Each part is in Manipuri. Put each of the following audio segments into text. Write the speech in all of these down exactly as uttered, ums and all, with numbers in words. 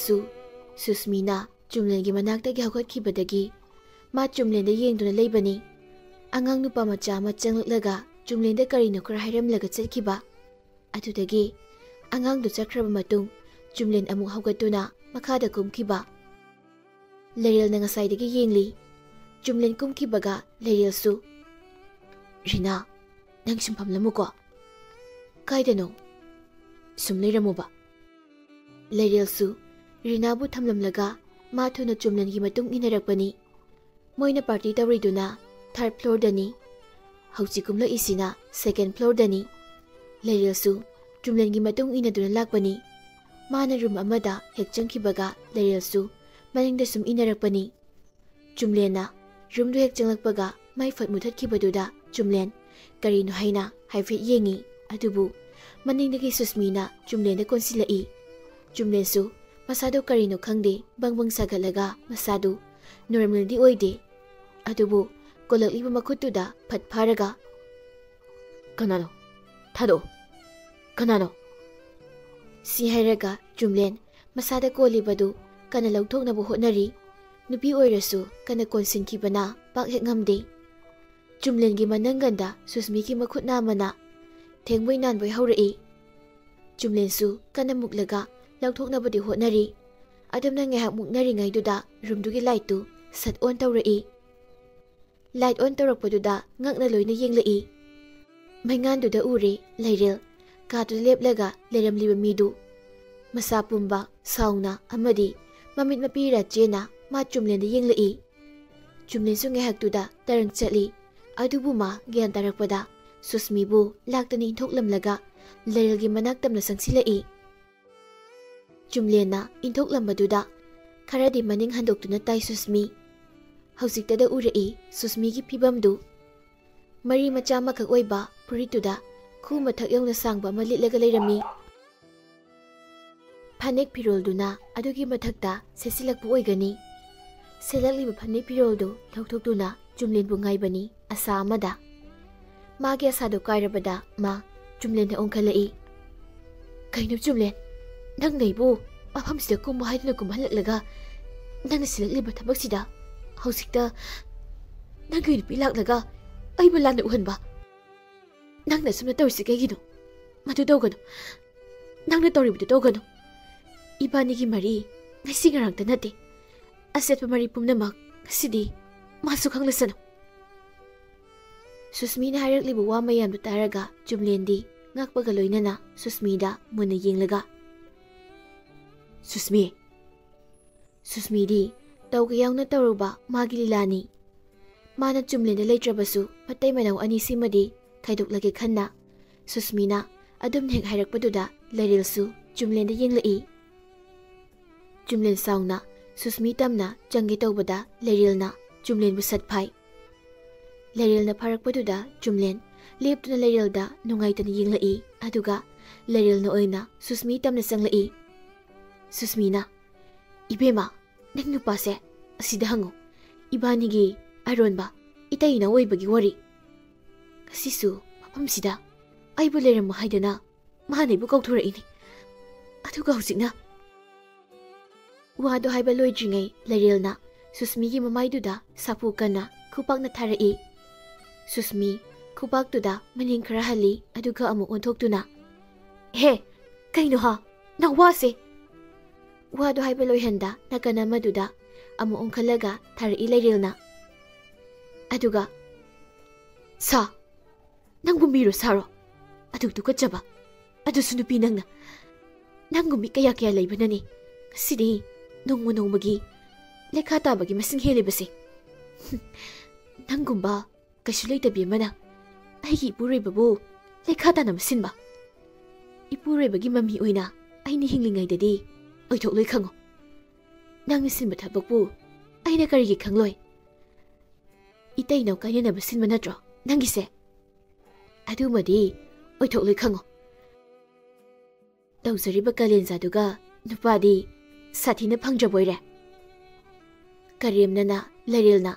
ꯁꯨ, ꯁꯨꯁꯃꯤꯅ ꯆꯨꯝꯂꯦꯟꯒꯤ ꯃꯅꯥꯛꯇꯒꯤ ꯍꯧꯒꯠꯈꯤꯕꯗꯒꯤ ꯃꯥ ꯆꯨꯝꯂꯦꯟꯗ ꯌꯦꯡꯗꯨꯅ ꯂꯩꯕꯅꯤ꯫ ꯑꯉꯥꯡ ꯅꯨꯄꯥ ꯃꯆꯥ ꯑꯃ ꯆꯪꯂꯛꯂꯒ ꯆꯨꯝꯂꯦꯟꯗ ꯀꯔꯤꯅꯣ ꯈꯔ ꯍꯥꯏꯔꯝꯂꯒ ꯆꯠꯈꯤꯕ꯫ ꯑꯗꯨꯗꯒꯤ ꯑꯉꯥꯡꯗꯨ ꯆꯠꯈ꯭ꯔꯕ ꯃꯇꯨꯡ ꯆꯨꯝꯂꯦꯟ ꯑꯃꯨꯛ ꯍꯧꯒꯠꯇꯨꯅ ꯃꯈꯥꯗ ꯀꯨꯝꯈꯤꯕ꯫ ꯂꯩꯔꯦꯜꯅ ꯉꯁꯥꯏꯗꯒꯤ ꯌꯦꯡꯂꯤ꯫ ꯆꯨꯝꯂꯦꯟ ꯀꯨꯝꯈꯤꯕꯒ ꯂꯩꯔꯦꯜꯁꯨ, "ꯔꯤꯅꯥ, ꯅꯪ ꯁꯨꯝ ꯐꯝꯂꯝꯃꯨꯀꯣ꯫" "ꯀꯥꯏꯗꯅꯣ?" "ꯁꯨꯝ ꯂꯩꯔꯝꯃꯨꯕ꯫" ꯂꯩꯔꯦꯜꯁꯨ ꯔꯤꯅꯥꯕꯨ ꯊꯝꯂꯝꯂꯒ ꯃꯥ ꯊꯨꯅ ꯆꯨꯝꯂꯦꯟꯒꯤ ꯃꯇꯨꯡ ꯏꯟꯅꯔꯛꯄꯅꯤ꯫ ꯃꯣꯏꯅ ꯄꯥꯔꯇꯤ ꯇꯧꯔꯤꯗꯨꯅ ꯊꯥꯔꯠ ꯐ꯭ꯂꯣꯔꯗꯅꯤ꯫ ꯍꯧꯖꯤꯛ ꯀꯨꯝꯂꯛꯏꯁꯤꯅ ꯁꯦꯀꯦꯟ ꯐ꯭ꯂꯣꯔꯗꯅꯤ꯫ ꯂꯩꯔꯦꯜꯁꯨ ꯆꯨꯝꯂꯦꯟꯒꯤ ꯃꯇꯨꯡ ꯏꯟꯅꯗꯨꯅ ꯂꯥꯛꯄꯅꯤ꯫ ꯃꯥꯅ ꯔꯨꯝ ꯑꯃꯗ ꯍꯦꯛ ꯆꯪꯈꯤꯕꯒ ꯂꯩꯔꯦꯜꯁꯨ ꯃꯅꯤꯡꯗ ꯁꯨꯝ ꯏꯟꯅꯔꯛꯄꯅꯤ꯫ ꯆꯨꯝꯂꯦꯟꯅ ꯔꯨꯝꯗꯨ ꯍꯦꯛ ꯆꯪꯂꯛꯄꯒ ꯃꯩ ꯐꯠ ꯃꯨꯊꯠꯈꯤꯕꯗꯨꯗ ꯆꯨꯝꯂꯦꯟ ꯀꯔꯤꯅꯣ ꯍꯥꯏꯅ ꯍꯥꯏꯐꯦꯠ ꯌꯦꯡꯉꯤ꯫ ꯑꯗꯨꯕꯨ ꯃꯅꯤꯡꯗꯒꯤ ꯁꯨꯁꯃꯤꯅ ꯆꯨꯝꯂꯦꯟꯗ ꯀꯣꯟꯁꯤꯜꯂꯛꯏ꯫ ꯆꯨꯝꯂꯦꯟꯁꯨ ꯃꯁꯥꯗꯨ ꯀꯔꯤꯅꯣ ꯈꯪꯗꯦ, ꯕꯪ ꯕꯪ ꯁꯥꯒꯠꯂꯒ ꯃꯁꯥꯗꯨ ꯅꯣꯔꯃꯦꯜꯗꯤ ꯑꯣꯏꯗꯦ꯫ ꯑꯗꯨꯕꯨ ꯀꯣꯜꯂꯛꯂꯤꯕ ꯃꯈꯨꯠꯇꯨꯗ ꯐꯠ ꯐꯥꯔꯒ, "ꯀꯅꯥꯅꯣ? ꯊꯥꯗꯣꯛꯑꯣ꯫ ꯀꯅꯥꯅꯣ?" ꯁꯤ ꯍꯥꯏꯔꯒ ꯆꯨꯝꯂꯦꯟ ꯃꯁꯥꯗ ꯀꯣꯜꯂꯤꯕꯗꯨ ꯀꯟꯅ ꯂꯧꯊꯣꯛꯅꯕ ꯍꯣꯠꯅꯔꯤ꯫ ꯅꯨꯄꯤ ꯑꯣꯏꯔꯁꯨ ꯀꯟꯅ ꯀꯣꯟꯁꯤꯟꯈꯤꯕꯅ ꯄꯥꯛ ꯍꯦꯛ ꯉꯝꯗꯦ꯫ ꯆꯨꯝꯂꯦꯟꯒꯤ ꯃꯅꯪꯒꯟꯗ ꯁꯨꯁꯃꯤꯒꯤ ꯃꯈꯨꯠ ꯅꯥꯝꯃꯅ ꯊꯦꯡꯕꯣꯏ ꯅꯥꯟꯕꯣꯏ ꯍꯧꯔꯛꯏ꯫ ꯆꯨꯝꯂꯦꯟꯁꯨ ꯀꯟꯅ ꯃꯨꯛꯂꯒ ꯂꯧꯊꯣꯛꯅꯕꯗꯤ ꯍꯣꯠꯅꯔꯤ꯫ ꯑꯗꯨꯝꯅ ꯉꯥꯏꯍꯥꯛ ꯃꯨꯛꯅꯔꯤꯉꯩꯗꯨꯗ ꯔꯨꯝꯗꯨꯒꯤ ꯂꯥꯏꯠꯇꯨ ꯁꯠ ꯑꯣꯟ ꯇꯧꯔꯛꯏ꯫ ꯂꯥꯏꯠ ꯑꯣꯟ ꯇꯧꯔꯛꯄꯗꯨꯗ ꯉꯛꯅ ꯂꯣꯏꯅ ꯌꯦꯡꯂꯛꯏ꯫ ꯃꯩꯉꯥꯟꯗꯨꯗ ꯎꯔꯦ ꯂꯩꯔꯦꯜ ꯀꯥꯗꯨꯗ ꯂꯦꯞꯂꯒ ꯂꯩꯔꯝꯂꯤꯕ ꯃꯤꯗꯨ꯫ ꯃꯁꯥ ꯄꯨꯝꯕ, ꯁꯥꯎꯅ ꯑꯃꯗꯤ ꯃꯃꯤꯠ ꯃꯄꯤ ꯔꯥꯆꯦꯅ ꯃꯥ ꯆꯨꯝꯂꯦꯟꯗ ꯌꯦꯡꯂꯛꯏ꯫ ꯆꯨꯝꯂꯦꯟꯁꯨ ꯉꯥꯏꯍꯥꯛꯇꯨꯗ ꯇꯔꯪ ꯆꯠꯂꯤ꯫ ꯑꯗꯨꯕꯨ ꯃꯥ ꯒ꯭ꯌꯥꯟ ꯇꯥꯔꯛꯄꯗ ꯁꯨꯁꯃꯤꯕꯨ ꯂꯥꯛꯇꯅ ꯏꯟꯊꯣꯛꯂꯝꯂꯒ ꯂꯩꯔꯦꯜꯒꯤ ꯃꯅꯥꯛ ꯇꯝꯅ ꯆꯪꯁꯤꯜꯂꯛꯏ꯫ ꯆꯨꯝꯂꯦꯟꯅ ꯏꯟꯊꯣꯛꯂꯝꯕꯗꯨꯗ ꯈꯔꯗꯤ ꯃꯅꯤꯡ ꯍꯟꯗꯣꯛꯇꯨꯅ ꯇꯥꯏ ꯁꯨꯁꯃꯤ꯫ ꯍꯧꯖꯤꯛꯇꯗ ꯎꯔꯛꯏ ꯁꯨꯁꯃꯤꯒꯤ ꯐꯤꯕꯝꯗꯨ꯫ ꯃꯔꯤ ꯃꯆꯥ ꯑꯃꯈꯛ ꯑꯣꯏꯕ ꯐꯨꯔꯤꯠꯇꯨꯗ ꯈꯨ ꯃꯊꯛ ꯌꯧꯅ ꯁꯥꯡꯕ ꯑꯃ ꯂꯤꯠꯂꯒ ꯂꯩꯔꯝꯃꯤ꯫ ꯐꯅꯦꯛ ꯐꯤꯔꯣꯜꯗꯨꯅ ꯑꯗꯨꯒꯤ ꯃꯊꯛꯇ ꯁꯦꯠꯆꯤꯜꯂꯛꯄ ꯑꯣꯏꯒꯅꯤ꯫ ꯁꯦꯠꯂꯛꯂꯤꯕ ꯐꯅꯦꯛ ꯐꯤꯔꯣꯜꯗꯨ ꯂꯧꯊꯣꯛꯇꯨꯅ ꯆꯨꯝꯂꯦꯟꯕꯨ ꯉꯥꯏꯕꯅꯤ ꯑꯁꯥ ꯑꯃꯗ꯫ ꯃꯥꯒꯤ ꯑꯁꯥꯗꯨ ꯀꯥꯏꯔꯕꯗ ꯃꯥ ꯆꯨꯝꯂꯦꯟꯗ ꯑꯣꯟꯈꯠꯂꯛꯏ꯫ "ꯀꯩꯅꯣ ꯆꯨꯝꯂꯦꯟ, ꯅꯪ ꯂꯩꯕꯨ?" ꯃꯐꯝꯁꯤꯗ ꯀꯨꯝꯃꯨ ꯍꯥꯏꯗꯨꯅ ꯀꯨꯝꯍꯜꯂꯛꯂꯒ, ꯅꯪꯅ ꯁꯤꯜꯂꯛꯂꯤꯕ ꯊꯕꯛꯁꯤꯗ ꯍꯧꯖꯤꯛꯇ ꯅꯪꯒꯤ ꯅꯨꯄꯤ ꯂꯥꯛꯂꯒ ꯑꯩꯕꯨ ꯂꯥꯟꯅ ꯎꯍꯟꯕ? ꯅꯪꯅ ꯑꯁꯨꯝꯅ ꯇꯧꯔꯤꯁꯤ ꯀꯩꯒꯤꯅꯣ? ꯃꯗꯨ ꯇꯧꯒꯅꯨ꯫ ꯅꯪꯅ ꯇꯧꯔꯤꯕꯗꯨ ꯇꯧꯒꯅꯨ꯫ ꯏꯕꯥꯅꯤꯒꯤ ꯃꯔꯤ ꯉꯁꯤ ꯉꯔꯥꯡꯇ ꯅꯠꯇꯦ꯫ ꯑꯆꯦꯠꯄ ꯃꯔꯤ ꯄꯨꯝꯅꯃꯛ ꯉꯁꯤꯗꯤ ꯃꯥꯁꯨ ꯈꯪꯂꯁꯅꯨ꯫ ꯁꯨꯁꯃꯤꯅ ꯍꯥꯏꯔꯛꯂꯤꯕ ꯋꯥ ꯃꯌꯥꯝꯗꯨ ꯇꯥꯔꯒ ꯆꯨꯝꯂꯦꯟꯗꯤ ꯉꯛꯄꯒ ꯂꯣꯏꯅꯅ ꯁꯨꯁꯃꯤꯗ ꯃꯨꯟꯅ ꯌꯦꯡꯂꯒ, "ꯁꯨꯁꯃꯤ!" ꯁꯨꯁꯃꯤꯗꯤ ꯇꯧꯒꯦ ꯌꯥꯎꯅ ꯇꯧꯔꯨꯕ ꯃꯥꯒꯤ ꯂꯤꯂꯥꯅꯤ꯫ ꯃꯥꯅ ꯆꯨꯝꯂꯦꯟꯗ ꯂꯩꯇ꯭ꯔꯕꯁꯨ ꯃꯇꯩ ꯃꯅꯥꯎ ꯑꯅꯤꯁꯤꯃꯗꯤ ꯈꯥꯏꯗꯣꯛꯂꯒꯦ ꯈꯟꯅ ꯁꯨꯁꯃꯤꯅ ꯑꯗꯨꯝ ꯍꯦꯛ ꯍꯥꯏꯔꯛꯄꯗꯨꯗ ꯂꯩꯔꯦꯜꯁꯨ ꯆꯨꯝꯂꯦꯟꯗ ꯌꯦꯡꯂꯛꯏ꯫ ꯆꯨꯝꯂꯦꯟ ꯁꯥꯎꯅ ꯁꯨꯁꯃꯤ ꯇꯝꯅ ꯆꯪꯒꯦ ꯇꯧꯕꯗ ꯂꯩꯔꯦꯜꯅ ꯆꯨꯝꯂꯦꯟꯕꯨ ꯁꯠ ꯐꯥꯏ꯫ ꯂꯩꯔꯦꯜꯅ ꯐꯥꯔꯛꯄꯗꯨꯗ ꯆꯨꯝꯂꯦꯟ ꯂꯦꯞꯇꯨꯅ ꯂꯩꯔꯦꯜꯗ ꯅꯨꯡꯉꯥꯏꯇꯅ ꯌꯦꯡꯂꯛꯏ, ꯑꯗꯨꯒ ꯂꯩꯔꯦꯜꯅ ꯑꯣꯏꯅ ꯁꯨꯁꯃꯤ ꯇꯝꯅ ꯆꯪꯂꯛꯏ꯫ ꯁꯨꯁꯃꯤꯅ, "ꯏꯕꯦꯝꯃ, ꯅꯪ ꯅꯨꯄꯥꯁꯦ ꯑꯁꯤꯗ ꯍꯪꯉꯨ꯫ ꯏꯕꯥꯅꯤꯒꯤ ꯑꯔꯣꯟꯕ ꯏꯇꯩ ꯏꯅꯥꯎ ꯑꯣꯏꯕꯒꯤ ꯋꯥꯔꯤ꯫ ꯉꯁꯤꯁꯨ ꯃꯐꯝꯁꯤꯗ ꯑꯩꯕꯨ ꯂꯩꯔꯝꯃꯣ ꯍꯥꯏꯗꯅ ꯃꯥꯅ ꯑꯩꯕꯨ ꯀꯧꯊꯣꯔꯛꯏꯅꯤ꯫ ꯑꯗꯨꯒ ꯍꯧꯖꯤꯛꯅ"꯫ ꯋꯥꯗꯨ ꯍꯥꯏꯕ ꯂꯣꯏꯗ꯭ꯔꯤꯉꯩ ꯂꯩꯔꯦꯜꯅ ꯁꯨꯁꯃꯤꯒꯤ ꯃꯃꯥꯏꯗꯨꯗ ꯁꯥꯐꯨ ꯀꯟꯅ ꯈꯨꯄꯥꯛꯅ ꯊꯥꯔꯛꯏ꯫ ꯁꯨꯁꯃꯤ ꯈꯨꯄꯥꯛꯇꯨꯗ ꯃꯅꯤꯡ ꯈꯔ ꯍꯜꯂꯤ, ꯑꯗꯨꯒ ꯑꯃꯨꯛ ꯑꯣꯟꯊꯣꯛꯇꯨꯅ, "ꯍꯦ, ꯀꯩꯅꯣ ꯍꯥ? ꯅꯪ ꯋꯥꯁꯦ!" ꯋꯥꯗꯨ ꯍꯥꯏꯕ ꯂꯣꯏꯍꯟꯗ ꯅꯥꯀꯟ ꯑꯃꯗꯨꯗ ꯑꯃꯨꯛ ꯑꯣꯟꯈꯠꯂꯒ ꯊꯥꯔꯛꯏ ꯂꯩꯔꯦꯜꯅ꯫ ꯑꯗꯨꯒ, "ꯁꯥ, ꯅꯪꯕꯨ ꯃꯤꯔꯣ ꯁꯥꯔꯣ? ꯑꯗꯨ ꯇꯨꯀꯠꯆꯕ! ꯑꯗꯨꯁꯨ ꯅꯨꯄꯤ ꯅꯪꯅ! ꯅꯪꯒꯨꯝꯕꯤ ꯀꯌꯥ ꯀꯌꯥ ꯂꯩꯕꯅꯅꯤ ꯉꯁꯤꯗꯤ ꯅꯣꯡꯃ ꯅꯣꯡꯃꯒꯤ ꯂꯩꯈꯥ ꯇꯥꯕꯒꯤ ꯃꯁꯤꯡ ꯍꯦꯜꯂꯤꯕꯁꯦ꯫ ꯍꯨꯝ, ꯅꯪꯒꯨꯝꯕ ꯀꯩꯁꯨ ꯂꯩꯇꯕꯤ ꯑꯃꯅ ꯑꯩꯒꯤ ꯏꯄꯨꯔꯣꯏꯕꯕꯨ ꯂꯩꯈꯥ ꯇꯥꯅꯕ ꯁꯤꯟꯕ꯫ ꯏꯄꯨꯔꯣꯏꯕꯒꯤ ꯃꯃꯤ ꯑꯣꯏꯅ ꯑꯩꯅ ꯍꯤꯡꯂꯤꯉꯩꯗꯗꯤ ꯑꯣꯏꯊꯣꯛꯂꯣꯏ ꯈꯪꯉꯣ꯫ ꯅꯪꯅ ꯁꯤꯟꯕ ꯊꯕꯛꯄꯨ ꯑꯩꯅ ꯀꯔꯤꯒꯤ ꯈꯪꯂꯣꯏ? ꯏꯇꯩꯅꯧ ꯀꯥꯏꯅꯅꯕ ꯁꯤꯟꯕ ꯅꯠꯇ꯭ꯔꯣ ꯅꯪꯒꯤꯁꯦ? ꯑꯗꯨꯃꯗꯤ ꯑꯣꯏꯊꯣꯛꯂꯣꯏ ꯈꯪꯉꯣ꯫ ꯇꯧꯖꯔꯤꯕ ꯀꯥꯂꯦꯟꯖꯥꯗꯨꯒ ꯅꯨꯄꯥꯗꯤ ꯁꯥꯊꯤꯅ ꯐꯪꯗ꯭ꯔꯕꯣꯏꯔꯦ"꯫ ꯀꯔꯦꯝꯅꯅ ꯂꯩꯔꯦꯜꯅ,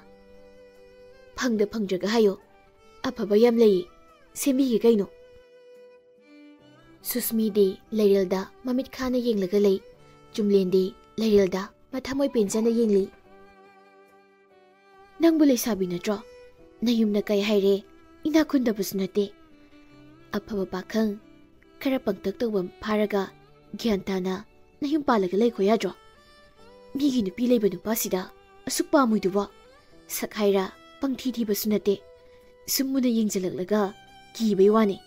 "ꯐꯪꯗ ꯐꯪꯗ꯭ꯔꯒ ꯍꯥꯏꯌꯣ, ꯑꯐꯕ ꯌꯥꯝ ꯂꯩꯌꯦ, ꯁꯦꯝꯕꯤꯒꯦ ꯀꯩꯅꯣ"꯫ ꯁꯨꯁꯃꯤꯗꯤ ꯂꯩꯔꯦꯜꯗ ꯃꯃꯤꯠ ꯈꯥꯅ ꯌꯦꯡꯂꯒ ꯂꯩ꯫ ꯆꯨꯝꯂꯦꯟꯗꯤ ꯂꯩꯔꯦꯜꯗ ꯃꯊꯃꯣꯏ ꯄꯦꯟꯖꯅ ꯌꯦꯡꯂꯤ꯫ "ꯅꯪꯕꯨ ꯂꯩꯁꯥꯕꯤ ꯅꯠꯇ꯭ꯔꯣ? ꯅꯌꯨꯝꯅ ꯀꯩ ꯍꯥꯏꯔꯦ? ꯏꯅꯥꯛ ꯈꯨꯟꯗꯕꯁꯨ ꯅꯠꯇꯦ꯫ ꯑꯐꯕ ꯄꯥꯈꯪ ꯈꯔ ꯄꯪꯇꯛ ꯇꯧꯕ ꯑꯃ ꯐꯥꯔꯒ ꯒ꯭ꯌꯥꯟ ꯇꯥꯅ ꯅꯌꯨꯝ ꯄꯥꯜꯂꯒ ꯂꯩꯈꯣ ꯌꯥꯗ꯭ꯔꯣ? ꯃꯤꯒꯤ ꯅꯨꯄꯤ ꯂꯩꯕ ꯅꯨꯄꯥꯁꯤꯗ ꯑꯁꯨꯛ ꯄꯥꯝꯃꯣꯏꯗꯨꯕꯣ? ꯁꯛ ꯍꯥꯏꯔ ꯄꯪꯊꯤ ꯊꯤꯕꯁꯨ ꯅꯠꯇꯦ꯫ ꯁꯨꯝ ꯃꯨꯟꯅ ꯌꯦꯡꯖꯜꯂꯛꯂꯒ ꯀꯤꯕꯩ ꯋꯥꯅꯤ꯫"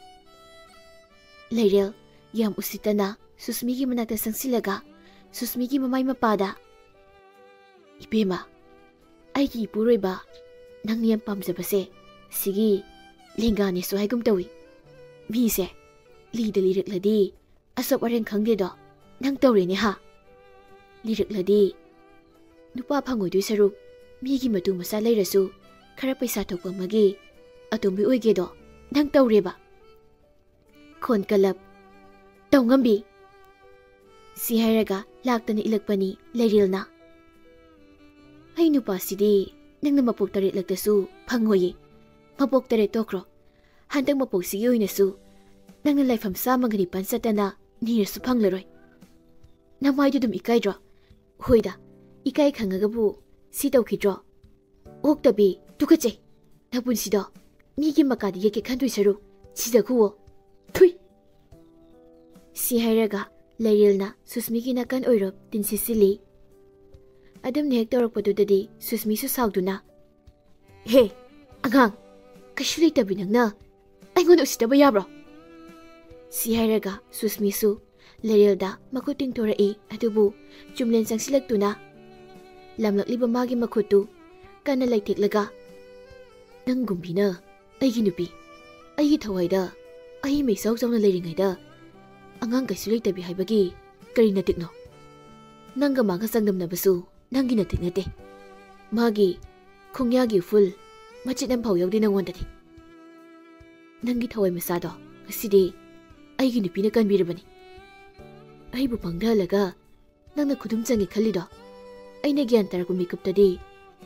ꯂꯩꯔꯦꯜ ꯌꯥꯝ ꯎꯁꯤꯠꯇꯅ ꯁꯨꯁꯃꯤꯒꯤ ꯃꯅꯥꯛꯇ ꯆꯪꯁꯤꯜꯂꯒ ꯁꯨꯁꯃꯤꯒꯤ ꯃꯃꯥꯏ ꯃꯄꯥꯗ, "ꯏꯕꯦꯝꯃ, ꯑꯩꯒꯤ ꯏꯄꯨꯔꯣꯏꯕ, ꯅꯪꯅ ꯌꯥꯝ ꯄꯥꯝꯖꯕꯁꯦ ꯁꯤꯒꯤ ꯂꯦꯡꯒꯥꯅꯦꯁꯨ ꯍꯥꯏꯒꯨꯝ ꯇꯧꯏ꯫ ꯃꯤꯁꯦ ꯂꯤꯗ ꯂꯤꯔꯛꯂꯗꯤ ꯑꯁꯣꯞ ꯑꯔꯦꯡ ꯈꯪꯗꯦꯗꯣ ꯅꯪ ꯇꯧꯔꯦꯅꯦ ꯍꯥ? ꯂꯤꯔꯛꯂꯗꯤ ꯅꯨꯄꯥ ꯐꯪꯉꯣꯏꯗꯣꯏ ꯁꯔꯨꯛ ꯃꯤꯒꯤ ꯃꯇꯨ ꯃꯆꯥ ꯂꯩꯔꯁꯨ ꯈꯔ ꯄꯩꯁꯥ ꯊꯣꯛꯄ ꯑꯃꯒꯤ ꯑꯇꯣꯝꯕꯤ ꯑꯣꯏꯒꯦꯗꯣ ꯅꯪ ꯇꯧꯔꯦꯕ꯫ ꯈꯣꯟ ꯀꯂꯞ ꯇꯧ ꯉꯝꯕꯤ꯫" ꯁꯤ ꯍꯥꯏꯔꯒ ꯂꯥꯛꯇꯅ ꯏꯜꯂꯛꯄꯅꯤ ꯂꯩꯔꯦꯜꯅ꯫ "ꯑꯩ ꯅꯨꯄꯥꯁꯤꯗꯤ ꯅꯪꯅ ꯃꯄꯣꯛ ꯇꯔꯦꯠꯂꯛꯇꯁꯨ ꯐꯪꯉꯣꯏꯌꯦ꯫ ꯃꯄꯣꯛ ꯇꯔꯦꯠ ꯇꯣꯛꯈ꯭ꯔꯣ꯫ ꯍꯟꯗꯛ ꯃꯄꯣꯛꯁꯤꯒꯤ ꯑꯣꯏꯅꯁꯨ ꯅꯪꯅ ꯂꯥꯏꯐꯝ ꯆꯥꯝꯃꯒ ꯅꯤꯄꯥꯟ ꯆꯠꯇꯅ ꯅꯤꯔꯁꯨ ꯐꯪꯂꯔꯣꯏ꯫ ꯅꯃꯥꯏꯗꯨ ꯑꯗꯨꯝ ꯏꯀꯥꯏꯗ꯭ꯔꯣ? ꯍꯣꯏꯗ, ꯏꯀꯥꯏ ꯈꯪꯉꯒꯕꯨ ꯁꯤ ꯇꯧꯈꯤꯗ꯭ꯔꯣ? ꯑꯣꯛꯇꯕꯤ, ꯇꯨꯀꯠꯆꯩ꯫ ꯅꯄꯨꯟꯁꯤꯗꯣ ꯃꯤꯒꯤ ꯃꯀꯥꯗ ꯌꯦꯠꯀꯦ ꯈꯟꯗꯣꯏ ꯁꯔꯨꯛ ꯁꯤꯖꯈꯨꯋꯣ꯫ ꯊꯨꯏ!" ꯁꯤ ꯍꯥꯏꯔꯒ ꯂꯩꯔꯦꯜꯅ ꯁꯨꯁꯃꯤꯒꯤ ꯅꯥꯀꯟ ꯑꯣꯏꯔꯣꯞ ꯇꯤꯟꯁꯤꯠꯁꯤꯜꯂꯤ꯫ ꯑꯗꯨꯝꯅ ꯍꯦꯛ ꯇꯧꯔꯛꯄꯗꯨꯗꯗꯤ ꯁꯨꯁꯃꯤꯁꯨ ꯁꯥꯎꯗꯨꯅ, "ꯍꯦ, ꯑꯉꯥꯡ, ꯀꯩꯁꯨ ꯂꯩꯇꯕꯤ ꯅꯪꯅ ꯑꯩꯉꯣꯟꯗ ꯎꯁꯤꯠꯇꯕ ꯌꯥꯕ꯭ꯔꯣ?" ꯁꯤ ꯍꯥꯏꯔꯒ ꯁꯨꯁꯃꯤꯁꯨ ꯂꯩꯔꯦꯜꯗ ꯃꯈꯨꯠ ꯇꯤꯡꯊꯣꯔꯛꯏ꯫ ꯑꯗꯨꯕꯨ ꯆꯨꯝꯂꯦꯟ ꯆꯪꯁꯤꯜꯂꯛꯇꯨꯅ ꯂꯥꯝꯂꯛꯂꯤꯕ ꯃꯥꯒꯤ ꯃꯈꯨꯠꯇꯨ ꯀꯟꯅ ꯂꯩꯊꯦꯛꯂꯒ, "ꯅꯪꯒꯨꯝꯕꯤꯅ ꯑꯩꯒꯤ ꯅꯨꯄꯤ, ꯑꯩꯒꯤ ꯊꯋꯥꯏꯗ ꯑꯍꯩ ꯃꯩꯆꯥꯎ ꯆꯥꯎꯅ ꯂꯩꯔꯤꯉꯩꯗ ꯑꯉꯥꯡ ꯀꯩꯁꯨ ꯂꯩꯇꯕꯤ ꯍꯥꯏꯕꯒꯤ ꯀꯔꯤ ꯅꯇꯤꯛꯅꯣ? ꯅꯪꯒ ꯃꯥꯒ ꯆꯥꯡꯗꯝꯅꯕꯁꯨ ꯅꯪꯒꯤ ꯅꯇꯤꯛ ꯅꯠꯇꯦ꯫ ꯃꯥꯒꯤ ꯈꯣꯡꯌꯥꯒꯤ ꯎꯐꯨꯜ ꯃꯆꯦꯠ ꯑꯃꯐꯥꯎ ꯌꯥꯎꯗꯦ ꯅꯪꯉꯣꯟꯗꯗꯤ꯫ ꯅꯪꯒꯤ ꯊꯋꯥꯏ ꯃꯆꯥꯗꯣ ꯉꯁꯤꯗꯤ ꯑꯩꯒꯤ ꯅꯨꯄꯤꯅ ꯀꯟꯕꯤꯔꯕꯅꯤ꯫ ꯑꯩꯕꯨ ꯄꯪꯊꯍꯜꯂꯒ ꯅꯪꯅ ꯈꯨꯗꯨꯝ ꯆꯪꯒꯦ ꯈꯜꯂꯤꯗꯣ? ꯑꯩꯅ ꯒ꯭ꯌꯥꯟ ꯇꯥꯔꯛꯄ ꯃꯤꯀꯨꯞꯇꯗꯤ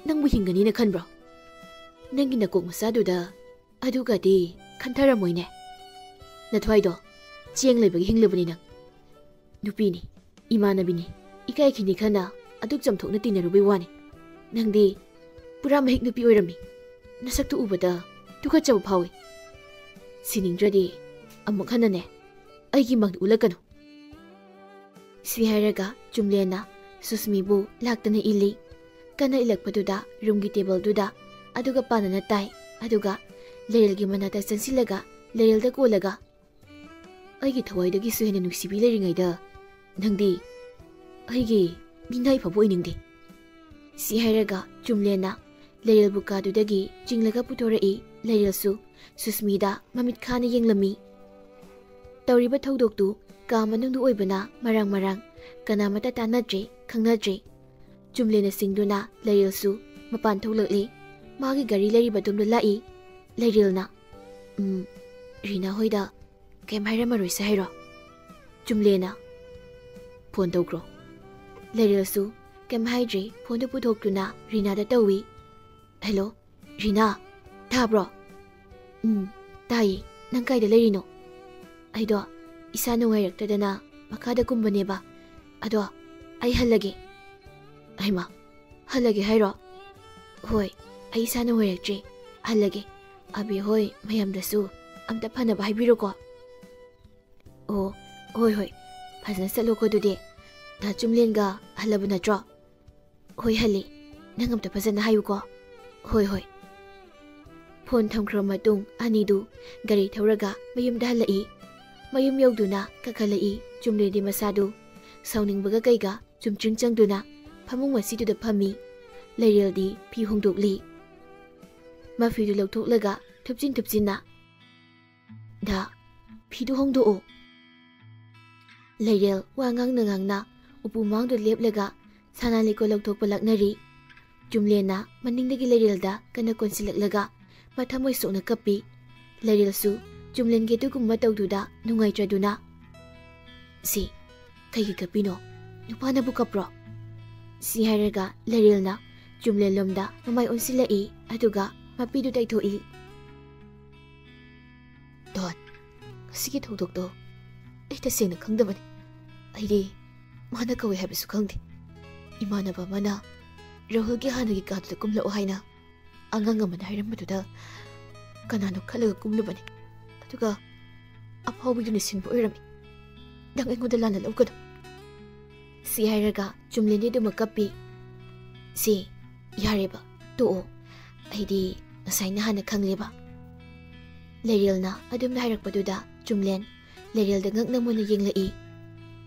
ꯅꯪꯕꯨ ꯍꯤꯡꯒꯅꯤꯅ ꯈꯟꯕ꯭ꯔꯣ? ꯅꯪꯒꯤ ꯅꯀꯣꯛ ꯃꯆꯥꯗꯨꯗ ꯑꯗꯨꯒꯗꯤ ꯈꯟꯊꯔꯝꯃꯣꯏꯅꯦ꯫ ꯅꯊ꯭ꯋꯥꯏꯗꯣ ꯆꯦꯡ ꯂꯩꯕꯒꯤ ꯍꯤꯡꯂꯕꯅꯤ ꯅꯪ꯫ ꯅꯨꯄꯤꯅꯤ, ꯏꯃꯥꯟꯅꯕꯤꯅꯤ, ꯏꯀꯥꯏ ꯈꯤꯅꯤ ꯈꯟꯅ ꯑꯗꯨꯛ ꯆꯝꯊꯣꯛꯅ ꯇꯤꯟꯅꯔꯨꯕꯩ ꯋꯥꯅꯤ꯫ ꯅꯪꯗꯤ ꯄꯨꯔꯥ ꯃꯍꯤꯛ ꯅꯨꯄꯤ ꯑꯣꯏꯔꯝꯃꯤ꯫ ꯅꯁꯛꯇꯨ ꯎꯕꯗ ꯇꯨꯀꯠꯆꯕ ꯐꯥꯎꯏ꯫ ꯁꯤꯅꯤꯡꯗ꯭ꯔꯗꯤ ꯑꯃꯨꯛ ꯍꯟꯅꯅꯦ ꯑꯩꯒꯤ ꯃꯪꯗ ꯎꯠꯂꯛꯀꯅꯨ꯫ ꯁꯤ ꯍꯥꯏꯔꯒ ꯆꯨꯝꯂꯦꯟꯅ ꯁꯨꯁꯃꯤꯕꯨ ꯂꯥꯛꯇꯅ ꯏꯜꯂꯤ꯫ ꯀꯟꯅ ꯏꯜꯂꯛꯄꯗꯨꯗ ꯔꯨꯝꯒꯤ ꯇꯦꯕꯜꯗꯨꯗ ꯑꯗꯨꯒ ꯄꯥꯟꯅꯅ ꯇꯥꯏ꯫ ꯑꯗꯨꯒ ꯂꯩꯔꯦꯜꯒꯤ ꯃꯅꯥꯛꯇ ꯆꯪꯁꯤꯜꯂꯒ ꯂꯩꯔꯦꯜꯗ ꯀꯣꯜꯂꯒ, "ꯑꯩꯒꯤ ꯊꯋꯥꯏꯗꯒꯤꯁꯨ ꯍꯦꯟꯅ ꯅꯨꯡꯁꯤꯕꯤ ꯂꯩꯔꯤꯉꯩꯗ ꯅꯪꯗꯤ ꯑꯩꯒꯤ ꯃꯤꯅꯥꯏ ꯐꯥꯎꯕ ꯑꯣꯏꯅꯤꯡꯗꯦ꯫" ꯁꯤ ꯍꯥꯏꯔꯒ ꯆꯨꯝꯂꯦꯟꯅ ꯂꯩꯔꯦꯜꯕꯨ ꯀꯥꯗꯨꯗꯒꯤ ꯆꯤꯡꯂꯒ ꯄꯨꯊꯣꯔꯛꯏ꯫ ꯂꯩꯔꯦꯜꯁꯨ ꯁꯨꯁꯃꯤꯗ ꯃꯃꯤꯠ ꯈꯥꯅ ꯌꯦꯡꯂꯝꯃꯤ꯫ ꯇꯧꯔꯤꯕ ꯊꯧꯗꯣꯛꯇꯨ ꯀꯥ ꯃꯅꯨꯡꯗ ꯑꯣꯏꯕꯅ ꯃꯔꯥꯡ ꯃꯔꯥꯡ ꯀꯅꯥꯃꯠꯇ ꯇꯥꯟꯅꯗ꯭ꯔꯦ, ꯈꯪꯅꯗ꯭ꯔꯦ꯫ ꯆꯨꯝꯂꯦꯟꯅ ꯁꯤꯡꯗꯨꯅ ꯂꯩꯔꯦꯜꯁꯨ ꯃꯄꯥꯟ ꯊꯣꯛꯂꯛꯂꯤ꯫ ꯃꯥꯒꯤ ꯒꯥꯔꯤ ꯂꯩꯔꯤꯕ ꯑꯗꯣꯝꯗ ꯂꯥꯛꯏ꯫ ꯂꯩꯔꯦꯜꯅ, "ꯎꯝ, ꯔꯤꯅꯥ ꯍꯣꯏꯗ ꯀꯩꯝ ꯍꯥꯏꯔꯝꯃꯔꯣꯏꯁꯦ ꯍꯥꯏꯔꯣ?" ꯆꯨꯝꯂꯦꯟꯅ, "ꯐꯣꯟ ꯇꯧꯈ꯭ꯔꯣ꯫" ꯂꯩꯔꯦꯜꯁꯨ ꯀꯩꯝ ꯍꯥꯏꯗ꯭ꯔꯦ, ꯐꯣꯟꯗꯨ ꯄꯨꯊꯣꯛꯇꯨꯅ ꯔꯤꯅꯥꯗ ꯇꯧꯏ꯫ "ꯍꯦꯜꯂꯣ, ꯔꯤꯅꯥ, ꯇꯥꯕ꯭ꯔꯣ?" "ꯎꯝ, ꯇꯥꯏꯌꯦ꯫ ꯅꯪ ꯀꯥꯏꯗ ꯂꯩꯔꯤꯅꯣ?" "ꯑꯩꯗꯣ ꯏꯁꯥ ꯅꯨꯡꯉꯥꯏꯔꯛꯇꯗꯅ ꯃꯈꯥꯗ ꯀꯨꯝꯕꯅꯦꯕ꯫ ꯑꯗꯣ ꯑꯩ ꯍꯜꯂꯒꯦ꯫" "ꯍꯩꯃꯥ, ꯍꯜꯂꯒꯦ ꯍꯥꯏꯔꯣ?" "ꯍꯣꯏ, ꯑꯩ ꯏꯁꯥ ꯅꯨꯡꯉꯥꯏꯔꯛꯇ꯭ꯔꯦ꯫ ꯍꯜꯂꯒꯦ꯫ ꯑꯕꯦ ꯍꯣꯏ ꯃꯌꯥꯝꯗꯁꯨ ꯑꯝꯇ ꯐꯅꯕ ꯍꯥꯏꯕꯤꯔꯣꯀꯣ꯫" "ꯑꯣ, ꯍꯣꯏ, ꯍꯣꯏ꯫ ꯐꯖꯅ ꯆꯠꯂꯣꯀꯣ ꯑꯗꯨꯗꯤ꯫ ꯗꯥ ꯆꯨꯝꯂꯦꯟꯒ ꯍꯜꯂꯕ ꯅꯠꯇ꯭ꯔꯣ?" "ꯍꯣꯏ, ꯍꯜꯂꯦ꯫ ꯅꯪ ꯑꯝꯇ ꯐꯖꯅ ꯍꯥꯏꯌꯨꯀꯣ꯫" "ꯍꯣꯏ, ꯍꯣꯏ꯫" ꯐꯣꯟ ꯊꯝꯈ꯭ꯔꯕ ꯃꯇꯨꯡ ꯑꯅꯤꯗꯨ ꯒꯥꯔꯤ ꯊꯧꯔꯒ ꯃꯌꯨꯝꯗ ꯍꯜꯂꯛꯏ꯫ ꯃꯌꯨꯝ ꯌꯧꯗꯨꯅ ꯀꯥꯈꯠꯂꯛꯏ꯫ ꯆꯨꯝꯂꯦꯟꯗꯤ ꯃꯁꯥꯗꯨ ꯁꯥꯎꯅꯤꯡꯕꯒ ꯀꯩꯒ ꯆꯨꯝꯆꯤꯡ ꯆꯪꯗꯨꯅ ꯐꯃꯨꯡ ꯃꯁꯤꯗꯨꯗ ꯐꯝꯃꯤ꯫ ꯂꯩꯔꯦꯜꯗꯤ ꯐꯤ ꯍꯣꯡꯗꯣꯛꯂꯤ꯫ ꯃꯐꯤꯗꯨ ꯂꯧꯊꯣꯛꯂꯒ ꯊꯨꯞꯆꯤꯟ ꯊꯨꯞꯆꯤꯟꯅ, "ꯗꯥ, ꯐꯤꯗꯨ ꯍꯣꯡꯗꯣꯛꯑꯣ꯫" ꯂꯩꯔꯦꯜ ꯋꯥ ꯉꯥꯡꯅ ꯉꯥꯡꯅ ꯎꯄꯨ ꯃꯥꯡꯗ ꯂꯦꯞꯂꯒ ꯁꯅꯥ ꯂꯤꯛꯀꯣꯟ ꯂꯧꯊꯣꯛꯄ ꯂꯥꯛꯅꯔꯤ꯫ ꯆꯨꯝꯂꯦꯟꯅ ꯃꯅꯤꯡꯗꯒꯤ ꯂꯩꯔꯦꯜꯗ ꯀꯟꯅ ꯀꯣꯟꯁꯤꯜꯂꯛꯂꯒ ꯃꯊꯃꯣꯏ ꯁꯣꯛꯅ ꯀꯞꯄꯤ꯫ ꯂꯩꯔꯦꯜꯁꯨ ꯆꯨꯝꯂꯦꯟꯒꯤ ꯑꯗꯨꯒꯨꯝꯕ ꯇꯧꯗꯨꯗ ꯅꯨꯡꯉꯥꯏꯇ꯭ꯔꯗꯨꯅ, "ꯁꯤ, ꯀꯩꯒꯤ ꯀꯞꯄꯤꯅꯣ? ꯅꯨꯄꯥꯅꯕꯨ ꯀꯞꯄ꯭ꯔꯣ?" ꯁꯤ ꯍꯥꯏꯔꯒ ꯂꯩꯔꯦꯜꯅ ꯆꯨꯝꯂꯦꯟꯂꯣꯝꯗ ꯃꯃꯥꯏ ꯑꯣꯟꯁꯤꯜꯂꯛꯏ, ꯑꯗꯨꯒ ꯃꯄꯤꯗꯨ ꯇꯩꯊꯣꯛꯏ꯫ "ꯗꯣꯟ, ꯉꯁꯤꯒꯤ ꯊꯧꯗꯣꯛꯇꯣ ꯑꯩ ꯇꯁꯦꯡꯅ ꯈꯪꯗꯕꯅꯤ꯫ ꯑꯩꯗꯤ ꯃꯥꯅ ꯀꯧꯏ ꯍꯥꯏꯕꯁꯨ ꯈꯪꯗꯦ꯫ ꯏꯃꯥꯟꯅꯕ ꯑꯃꯅ ꯔꯥꯍꯨꯜꯒꯤ ꯍꯥꯟꯅꯒꯤ ꯀꯥꯗꯨꯗ ꯀꯨꯝꯂꯛꯑꯣ ꯍꯥꯏꯅ ꯑꯉꯥꯡ ꯑꯃꯅ ꯍꯥꯏꯔꯝꯕꯗꯨꯗ ꯀꯅꯥꯅꯣ ꯈꯜꯂꯒ ꯀꯨꯝꯂꯨꯕꯅꯤ꯫ ꯑꯗꯨꯒ ꯑꯐꯥꯎꯕꯤꯗꯨꯅ ꯁꯤꯟꯕ ꯑꯣꯏꯔꯝꯃꯤ꯫ "ꯅꯪ ꯑꯩꯉꯣꯟꯗ ꯂꯥꯟꯅ ꯂꯧꯒꯅꯨ꯫" ꯁꯤ ꯍꯥꯏꯔꯒ ꯆꯨꯝꯂꯦꯟꯗꯤ ꯑꯗꯨꯃꯛ ꯀꯞꯄꯤ꯫ "ꯁꯤ, ꯌꯥꯔꯦꯕ, ꯇꯣꯛꯑꯣ꯫ ꯑꯩꯗꯤ ꯉꯁꯥꯏꯅ ꯍꯥꯟꯅ ꯈꯪꯂꯦꯕ꯫" ꯂꯩꯔꯦꯜꯅ ꯑꯗꯨꯝꯅ ꯍꯥꯏꯔꯛꯄꯗꯨꯗ ꯆꯨꯝꯂꯦꯟ ꯂꯩꯔꯦꯜꯗ ꯉꯛꯅ ꯃꯨꯟꯅ ꯌꯦꯡꯂꯛꯏ꯫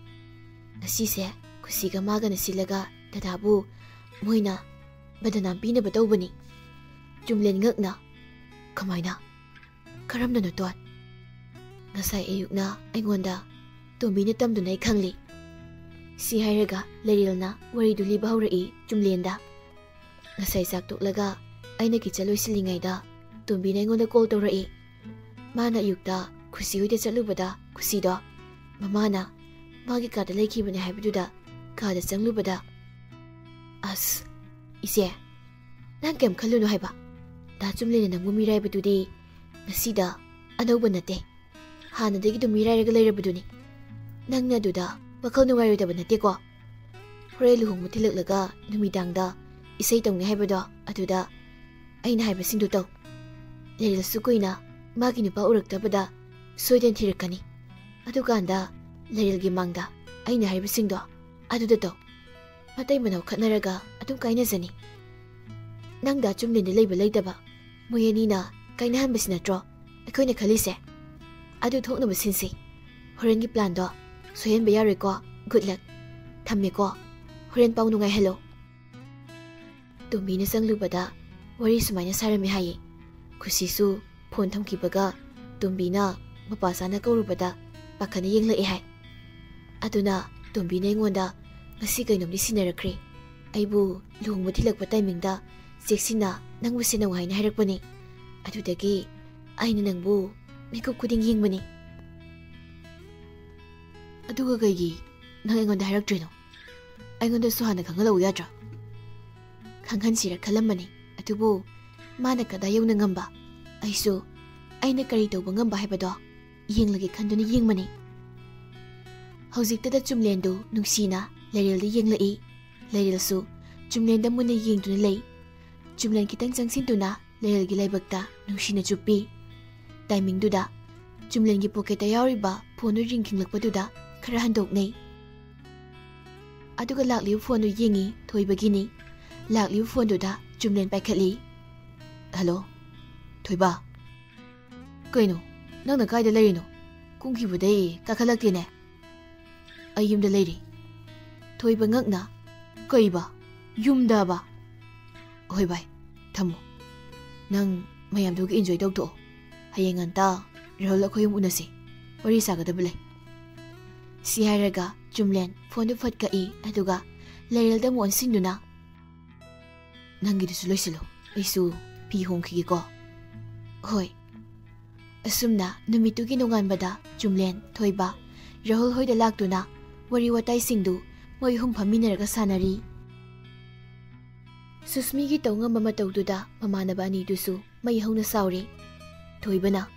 "ꯉꯁꯤꯁꯦ ꯈꯨꯁꯤꯒ ꯃꯥꯒꯅ ꯁꯤꯜꯂꯒ ꯗꯗꯥꯕꯨ ꯃꯣꯏꯅ ꯕꯗꯅꯥꯝ ꯄꯤꯅꯕ ꯇꯧꯕꯅꯤ꯫" ꯆꯨꯝꯂꯦꯟ ꯉꯛꯅ, "ꯀꯃꯥꯏꯅ? ꯀꯔꯝꯅꯅꯣ, ꯇꯣꯟ?" "ꯉꯁꯥꯏ ꯑꯌꯨꯛꯅ ꯑꯩꯉꯣꯟꯗ ꯇꯣꯝꯕꯤꯅ ꯇꯝꯗꯨꯅ ꯑꯩ ꯈꯪꯂꯤ꯫" ꯁꯤ ꯍꯥꯏꯔꯒ ꯂꯩꯔꯦꯜꯅ ꯋꯥꯔꯤꯗꯨ ꯂꯤꯕ ꯍꯧꯔꯛꯏ ꯆꯨꯝꯂꯦꯟꯗ꯫ "ꯉꯁꯥꯏ ꯆꯥꯛ ꯇꯣꯛꯂꯒ ꯑꯩꯅ ꯀꯤꯆꯟ ꯂꯣꯏꯁꯤꯜꯂꯤꯉꯩꯗ ꯇꯣꯝꯕꯤꯅ ꯑꯩꯉꯣꯟꯗ ꯀꯣꯜ ꯇꯧꯔꯛꯏ꯫ ꯃꯥꯅ ꯑꯌꯨꯛꯇ ꯈꯨꯁꯤ ꯍꯣꯏꯗ ꯆꯠꯂꯨꯕꯗ ꯈꯨꯁꯤꯗꯣ ꯃꯃꯥꯅ ꯃꯥꯒꯤ ꯀꯥꯗ ꯂꯩꯈꯤꯕꯅꯦ ꯍꯥꯏꯕꯗꯨꯗ ꯀꯥꯗ ꯆꯪꯂꯨꯕꯗ꯫" "ꯑꯁ, ꯏꯆꯦ, ꯅꯪ ꯀꯩꯝ ꯈꯜꯂꯨꯅꯨ ꯍꯥꯏꯕ꯫ ꯗꯥ ꯆꯨꯝꯂꯦꯟꯅ ꯅꯪꯕꯨ ꯃꯤꯔꯥꯏꯕꯗꯨꯗꯤ ꯉꯁꯤꯗ ꯑꯅꯧꯕ ꯅꯠꯇꯦ꯫ ꯍꯥꯟꯅꯗꯒꯤ ꯑꯗꯨꯝ ꯃꯤꯔꯥꯏꯔꯒ ꯂꯩꯔꯕꯗꯨꯅꯤ꯫ ꯅꯪꯅ ꯑꯗꯨꯗ ꯋꯥꯈꯜ ꯅꯨꯡꯉꯥꯏꯔꯣꯏꯗꯕ ꯅꯠꯇꯦꯀꯣ? ꯍꯣꯔꯦꯟ ꯂꯨꯍꯣꯡꯕ ꯊꯤꯜꯂꯛꯂꯒ ꯅꯨꯃꯤꯗꯥꯡꯗ ꯏꯁꯩ ꯇꯧꯅꯤ ꯍꯥꯏꯕꯗꯣ, ꯑꯗꯨꯗ ꯑꯩꯅ ꯍꯥꯏꯕꯁꯤꯡꯗꯨ ꯇꯧ꯫ ꯂꯩꯔꯦꯜꯁꯨ ꯀꯨꯏꯅ ꯃꯥꯒꯤ ꯅꯨꯄꯥ ꯎꯔꯛꯇꯕꯗ ꯁꯣꯏꯗꯅ ꯊꯤꯔꯛꯀꯅꯤ꯫ ꯑꯗꯨꯀꯥꯟꯗ ꯂꯩꯔꯦꯜꯒꯤ ꯃꯥꯡꯗ ꯑꯩꯅ ꯍꯥꯏꯕꯁꯤꯡꯗꯣ ꯑꯗꯨꯗ ꯇꯧ꯫ ꯃꯇꯩ ꯃꯅꯥꯎ ꯈꯠꯅꯔꯒ ꯑꯗꯨꯝ ꯀꯥꯏꯅꯖꯅꯤ꯫ ꯅꯪ ꯗꯥ ꯆꯨꯝꯂꯦꯟꯗ ꯂꯩꯕ ꯂꯩꯇꯕ ꯃꯣꯏ ꯑꯅꯤꯅ ꯀꯥꯏꯅꯍꯟꯕꯁꯤ ꯅꯠꯇ꯭ꯔꯣ ꯑꯩꯈꯣꯏꯅ ꯈꯜꯂꯤꯁꯦ? ꯑꯗꯨ ꯊꯣꯛꯅꯕ ꯁꯤꯟꯁꯤ꯫ ꯍꯣꯔꯦꯟꯒꯤ ꯄ꯭ꯂꯥꯟꯗꯣ ꯁꯣꯏꯍꯟꯕ ꯌꯥꯔꯣꯏꯀꯣ꯫ ꯒꯨꯗ ꯂꯛ꯫ ꯊꯝꯃꯦꯀꯣ꯫ ꯍꯣꯔꯦꯟ ꯄꯥꯎ ꯅꯨꯡꯉꯥꯏꯍꯜꯂꯣ꯫" ꯇꯣꯝꯕꯤꯅ ꯆꯪꯂꯨꯕꯗ ꯋꯥꯔꯤ ꯁꯨꯃꯥꯏꯅ ꯁꯥꯔꯝꯃꯤ ꯍꯥꯏꯌꯦ꯫ ꯈꯨꯁꯤꯁꯨ ꯐꯣꯟ ꯊꯝꯈꯤꯕꯒ ꯇꯣꯝꯕꯤꯅ ꯃꯄꯥ ꯆꯥꯅ ꯀꯧꯔꯨꯕꯗ ꯄꯥꯈꯠꯅ ꯌꯦꯡꯂꯛꯑꯦ ꯍꯥꯏ꯫ ꯑꯗꯨꯅ ꯇꯣꯝꯕꯤꯅ ꯑꯩꯉꯣꯟꯗ ꯉꯁꯤ ꯀꯩꯅꯣꯝꯗꯤ ꯁꯤꯟꯅꯔꯛꯈ꯭ꯔꯦ꯫ ꯑꯩꯕꯨ ꯂꯨꯍꯣꯡꯕ ꯊꯤꯜꯂꯛꯄ ꯇꯥꯏꯃꯤꯡꯗ ꯆꯦꯛꯁꯤꯟꯅ ꯅꯪꯕꯨ ꯁꯦꯟꯅꯧ ꯍꯥꯏꯅ ꯍꯥꯏꯔꯛꯄꯅꯦ꯫ ꯑꯗꯨꯗꯒꯤ ꯑꯩꯅ ꯅꯪꯕꯨ ꯃꯤꯀꯨꯞ ꯈꯨꯗꯤꯡ ꯌꯦꯡꯕꯅꯤ꯫ "ꯑꯗꯨꯒ ꯀꯩꯒꯤ ꯅꯪ ꯑꯩꯉꯣꯟꯗ ꯍꯥꯏꯔꯛꯇ꯭ꯔꯤꯅꯣ? ꯑꯩꯉꯣꯟꯗꯁꯨ ꯍꯥꯟꯅ ꯈꯪꯍꯜꯂꯧ ꯌꯥꯗ꯭ꯔꯥ?" "ꯈꯪꯍꯟꯁꯤꯔ ꯈꯜꯂꯝꯕꯅꯤ, ꯑꯗꯨꯕꯨ ꯃꯥꯅ ꯀꯗꯥꯏ ꯌꯧꯅ ꯉꯝꯕ, ꯑꯩꯁꯨ ꯑꯩꯅ ꯀꯔꯤ ꯇꯧꯕ ꯉꯝꯕ ꯍꯥꯏꯕꯗꯣ ꯌꯦꯡꯂꯒꯦ ꯈꯟꯗꯨꯅ ꯌꯦꯡꯕꯅꯤ꯫" ꯍꯧꯖꯤꯛꯇꯗ ꯆꯨꯝꯂꯦꯟꯗꯨ ꯅꯨꯡꯁꯤꯅ ꯂꯩꯔꯦꯜꯗ ꯌꯦꯡꯂꯛꯏ꯫ ꯂꯩꯔꯦꯜꯁꯨ ꯆꯨꯝꯂꯦꯟꯗ ꯃꯨꯟꯅ ꯌꯦꯡꯗꯨꯅ ꯂꯩ꯫ ꯆꯨꯝꯂꯦꯟ ꯈꯤꯇꯪ ꯆꯪꯁꯤꯟꯗꯨꯅ ꯂꯩꯔꯦꯜꯒꯤ ꯂꯥꯏꯕꯛꯇ ꯅꯨꯡꯁꯤꯅ ꯆꯨꯞꯄꯤ꯫ ꯇꯥꯏꯃꯤꯡꯗꯨꯗ ꯆꯨꯝꯂꯦꯟꯒꯤ ꯄꯣꯀꯦꯠꯇ ꯌꯥꯎꯔꯤꯕ ꯐꯣꯟꯗꯨ ꯔꯤꯡ ꯈꯤꯡꯂꯛꯄꯗꯨꯗ ꯈꯔ ꯍꯟꯗꯣꯛꯅꯩ꯫ ꯑꯗꯨꯒ ꯂꯥꯛꯂꯤꯕ ꯐꯣꯟꯗꯨ ꯌꯦꯡꯉꯤ꯫ ꯊꯣꯏꯕꯒꯤꯅꯤ꯫ ꯂꯥꯛꯂꯤꯕ ꯐꯣꯟꯗꯨꯗ ꯆꯨꯝꯂꯦꯟ ꯄꯥꯏꯈꯠꯂꯤ꯫ "ꯍꯜꯂꯣ, ꯊꯣꯏꯕ꯫ ꯀꯩꯅꯣ, ꯅꯪꯅ ꯀꯥꯏꯗ ꯂꯩꯔꯤꯅꯣ? ꯀꯨꯝꯈꯤꯕꯗꯩ ꯀꯥꯈꯠꯂꯛꯇꯦꯅꯦ?" "ꯑꯩ ꯌꯨꯝꯗ ꯂꯩꯔꯤ꯫" ꯊꯣꯏꯕ ꯉꯛꯅ, "ꯀꯩꯕ? ꯌꯨꯝꯗꯕ?" "ꯍꯣꯏ ꯚꯥꯏ, ꯊꯝꯃꯣ꯫ ꯅꯪ ꯃꯌꯥꯝꯗꯨꯒ ꯏꯟꯖꯣꯏ ꯇꯧꯊꯣꯛꯑꯣ꯫ ꯍꯌꯦꯡ ꯉꯟꯇꯥ ꯔꯥꯍꯨꯜ ꯑꯩꯈꯣꯏ ꯑꯍꯨꯝ ꯎꯅꯁꯤ꯫ ꯋꯥꯔꯤ ꯁꯥꯒꯗꯕ ꯂꯩ꯫" ꯁꯤ ꯍꯥꯏꯔꯒ ꯆꯨꯝꯂꯦꯟ ꯐꯣꯟꯗꯨ ꯐꯠ ꯀꯛꯏ, ꯑꯗꯨꯒ ꯂꯩꯔꯦꯜꯗ ꯑꯃꯨꯛ ꯑꯣꯟꯁꯤꯟꯗꯨꯅ, "ꯅꯪꯒꯤꯗꯨꯁꯨ ꯂꯣꯏꯁꯤꯜꯂꯣ, ꯑꯩꯁꯨ ꯐꯤ ꯍꯣꯡꯈꯤꯒꯦꯀꯣ꯫" "ꯍꯣꯏ꯫" ꯑꯁꯨꯝꯅ ꯅꯨꯃꯤꯠꯇꯨꯒꯤ ꯅꯣꯡꯉꯥꯟꯕꯗ ꯆꯨꯝꯂꯦꯟ, ꯊꯣꯏꯕ, ꯔꯥꯍꯨꯜ ꯍꯣꯏꯗ ꯂꯥꯛꯇꯨꯅ ꯋꯥꯔꯤ ꯋꯥꯇꯥꯏꯁꯤꯡꯗꯨ ꯃꯣꯏ ꯑꯍꯨꯝ ꯐꯝꯃꯤꯟꯅꯔꯒ ꯁꯥꯟꯅꯔꯤ꯫ ꯁꯨꯁꯃꯤꯒꯤ ꯇꯧ ꯉꯝꯕ ꯃꯇꯧꯗꯨꯗ ꯃꯃꯥꯟꯅꯕ ꯑꯅꯤꯗꯨꯁꯨ ꯃꯩ ꯍꯧꯅ ꯁꯥꯎꯔꯤ꯫ ꯊꯣꯏꯕꯅ,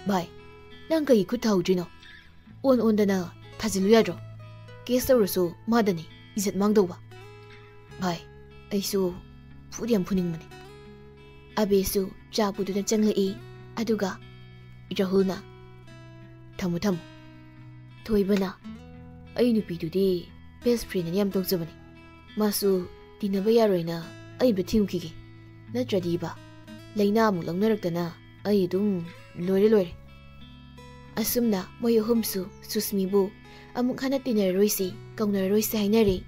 "ꯚꯥꯏ, ꯅꯪ ꯀꯩꯒꯤ ꯈꯨꯠ ꯊꯥꯍꯧꯗ꯭ꯔꯤꯅꯣ? ꯑꯣꯟ ꯑꯣꯟꯗꯅ ꯊꯥꯖꯤꯜꯂꯨ ꯌꯥꯗ꯭ꯔꯣ? ꯀꯦꯁ ꯇꯧꯔꯁꯨ ꯃꯥꯗꯅꯤ ꯏꯖꯠ ꯃꯥꯡꯗꯧꯕ꯫" "ꯚꯥꯏ, ꯑꯩꯁꯨ ꯐꯨꯗꯤ ꯌꯥꯝ ꯐꯨꯅꯤꯡꯕꯅꯤ꯫" ꯑꯕꯦꯁꯨ ꯆꯥ ꯄꯨꯗꯨꯅ ꯆꯪꯂꯛꯏ꯫ ꯑꯗꯨꯒ ꯔꯥꯍꯨꯜꯅ, "ꯊꯝꯃꯨ, ꯊꯝꯃꯨ꯫" ꯊꯣꯏꯕꯅ, "ꯑꯩ ꯅꯨꯄꯤꯗꯨꯗꯤ ꯕꯦꯁ ꯐ꯭ꯔꯦꯟꯗꯅ ꯌꯥꯝ ꯇꯧꯖꯕꯅꯤ꯫ ꯃꯥꯁꯨ ꯇꯤꯟꯅꯕ ꯌꯥꯔꯣꯏꯅ ꯑꯩ ꯑꯝꯇ ꯊꯤꯡꯈꯤꯒꯦ꯫ ꯅꯠꯇ꯭ꯔꯗꯤꯕ ꯂꯥꯏꯅꯥ ꯑꯃꯨꯛ ꯂꯧꯅꯔꯛꯇꯅ ꯑꯩ ꯑꯗꯨꯝ ꯂꯣꯏꯔꯦ, ꯂꯣꯏꯔꯦ꯫" ꯑꯁꯨꯝꯅ ꯃꯣꯏ ꯑꯍꯨꯝꯁꯨ ꯁꯨꯁꯃꯤꯕꯨ ꯑꯃꯨꯛ ꯍꯟꯅ ꯇꯤꯟꯅꯔꯔꯣꯏꯁꯤ, ꯀꯧꯅꯔꯔꯣꯏꯁꯤ ꯍꯥꯏꯅꯔꯦ꯫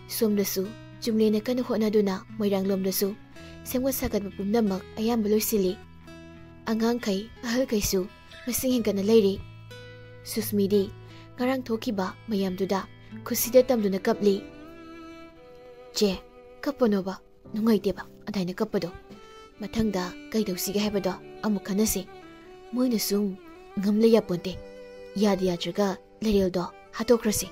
ꯁꯣꯝꯗꯁꯨ ꯆꯨꯝꯂꯦꯅ ꯀꯟꯅ ꯍꯣꯠꯅꯗꯨꯅ ꯃꯣꯏꯔꯥꯡꯂꯣꯝꯗꯁꯨ ꯁꯦꯝꯒꯠ ꯁꯥꯒꯠꯄ ꯄꯨꯝꯅꯃꯛ ꯑꯌꯥꯝꯕ ꯂꯣꯏꯁꯤꯜꯂꯤ꯫ ꯑꯉꯥꯡꯈꯩ, ꯑꯍꯜꯈꯩꯁꯨ ꯃꯁꯤꯡ ꯍꯦꯟꯒꯠꯅ ꯂꯩꯔꯤ꯫ ꯁꯨꯁꯃꯤꯗꯤ ꯉꯔꯥꯡ ꯊꯣꯛꯈꯤꯕ ꯃꯌꯥꯝꯗꯨꯗ ꯈꯨꯁꯤꯗ ꯇꯝꯗꯨꯅ ꯀꯞꯂꯤ꯫ "ꯆꯦ, ꯀꯞꯄꯅꯣꯕ, ꯅꯨꯡꯉꯥꯏꯇꯦꯕ ꯑꯗꯥꯏꯅ ꯀꯞꯄꯗꯣ꯫ ꯃꯊꯪꯗ ꯀꯩꯗꯧꯁꯤꯒꯦ ꯍꯥꯏꯕꯗꯣ ꯑꯃꯨꯛ ꯈꯟꯅꯁꯤ꯫ ꯃꯣꯏꯅ ꯁꯨꯝ ꯉꯝ ꯂꯩ ꯌꯥꯄꯣꯟꯇꯦ꯫ ꯌꯥꯗ ꯌꯥꯗ꯭ꯔꯒ ꯂꯩꯔꯦꯜꯗꯣ ꯍꯥꯠꯇꯣꯛꯈ꯭ꯔꯁꯤ꯫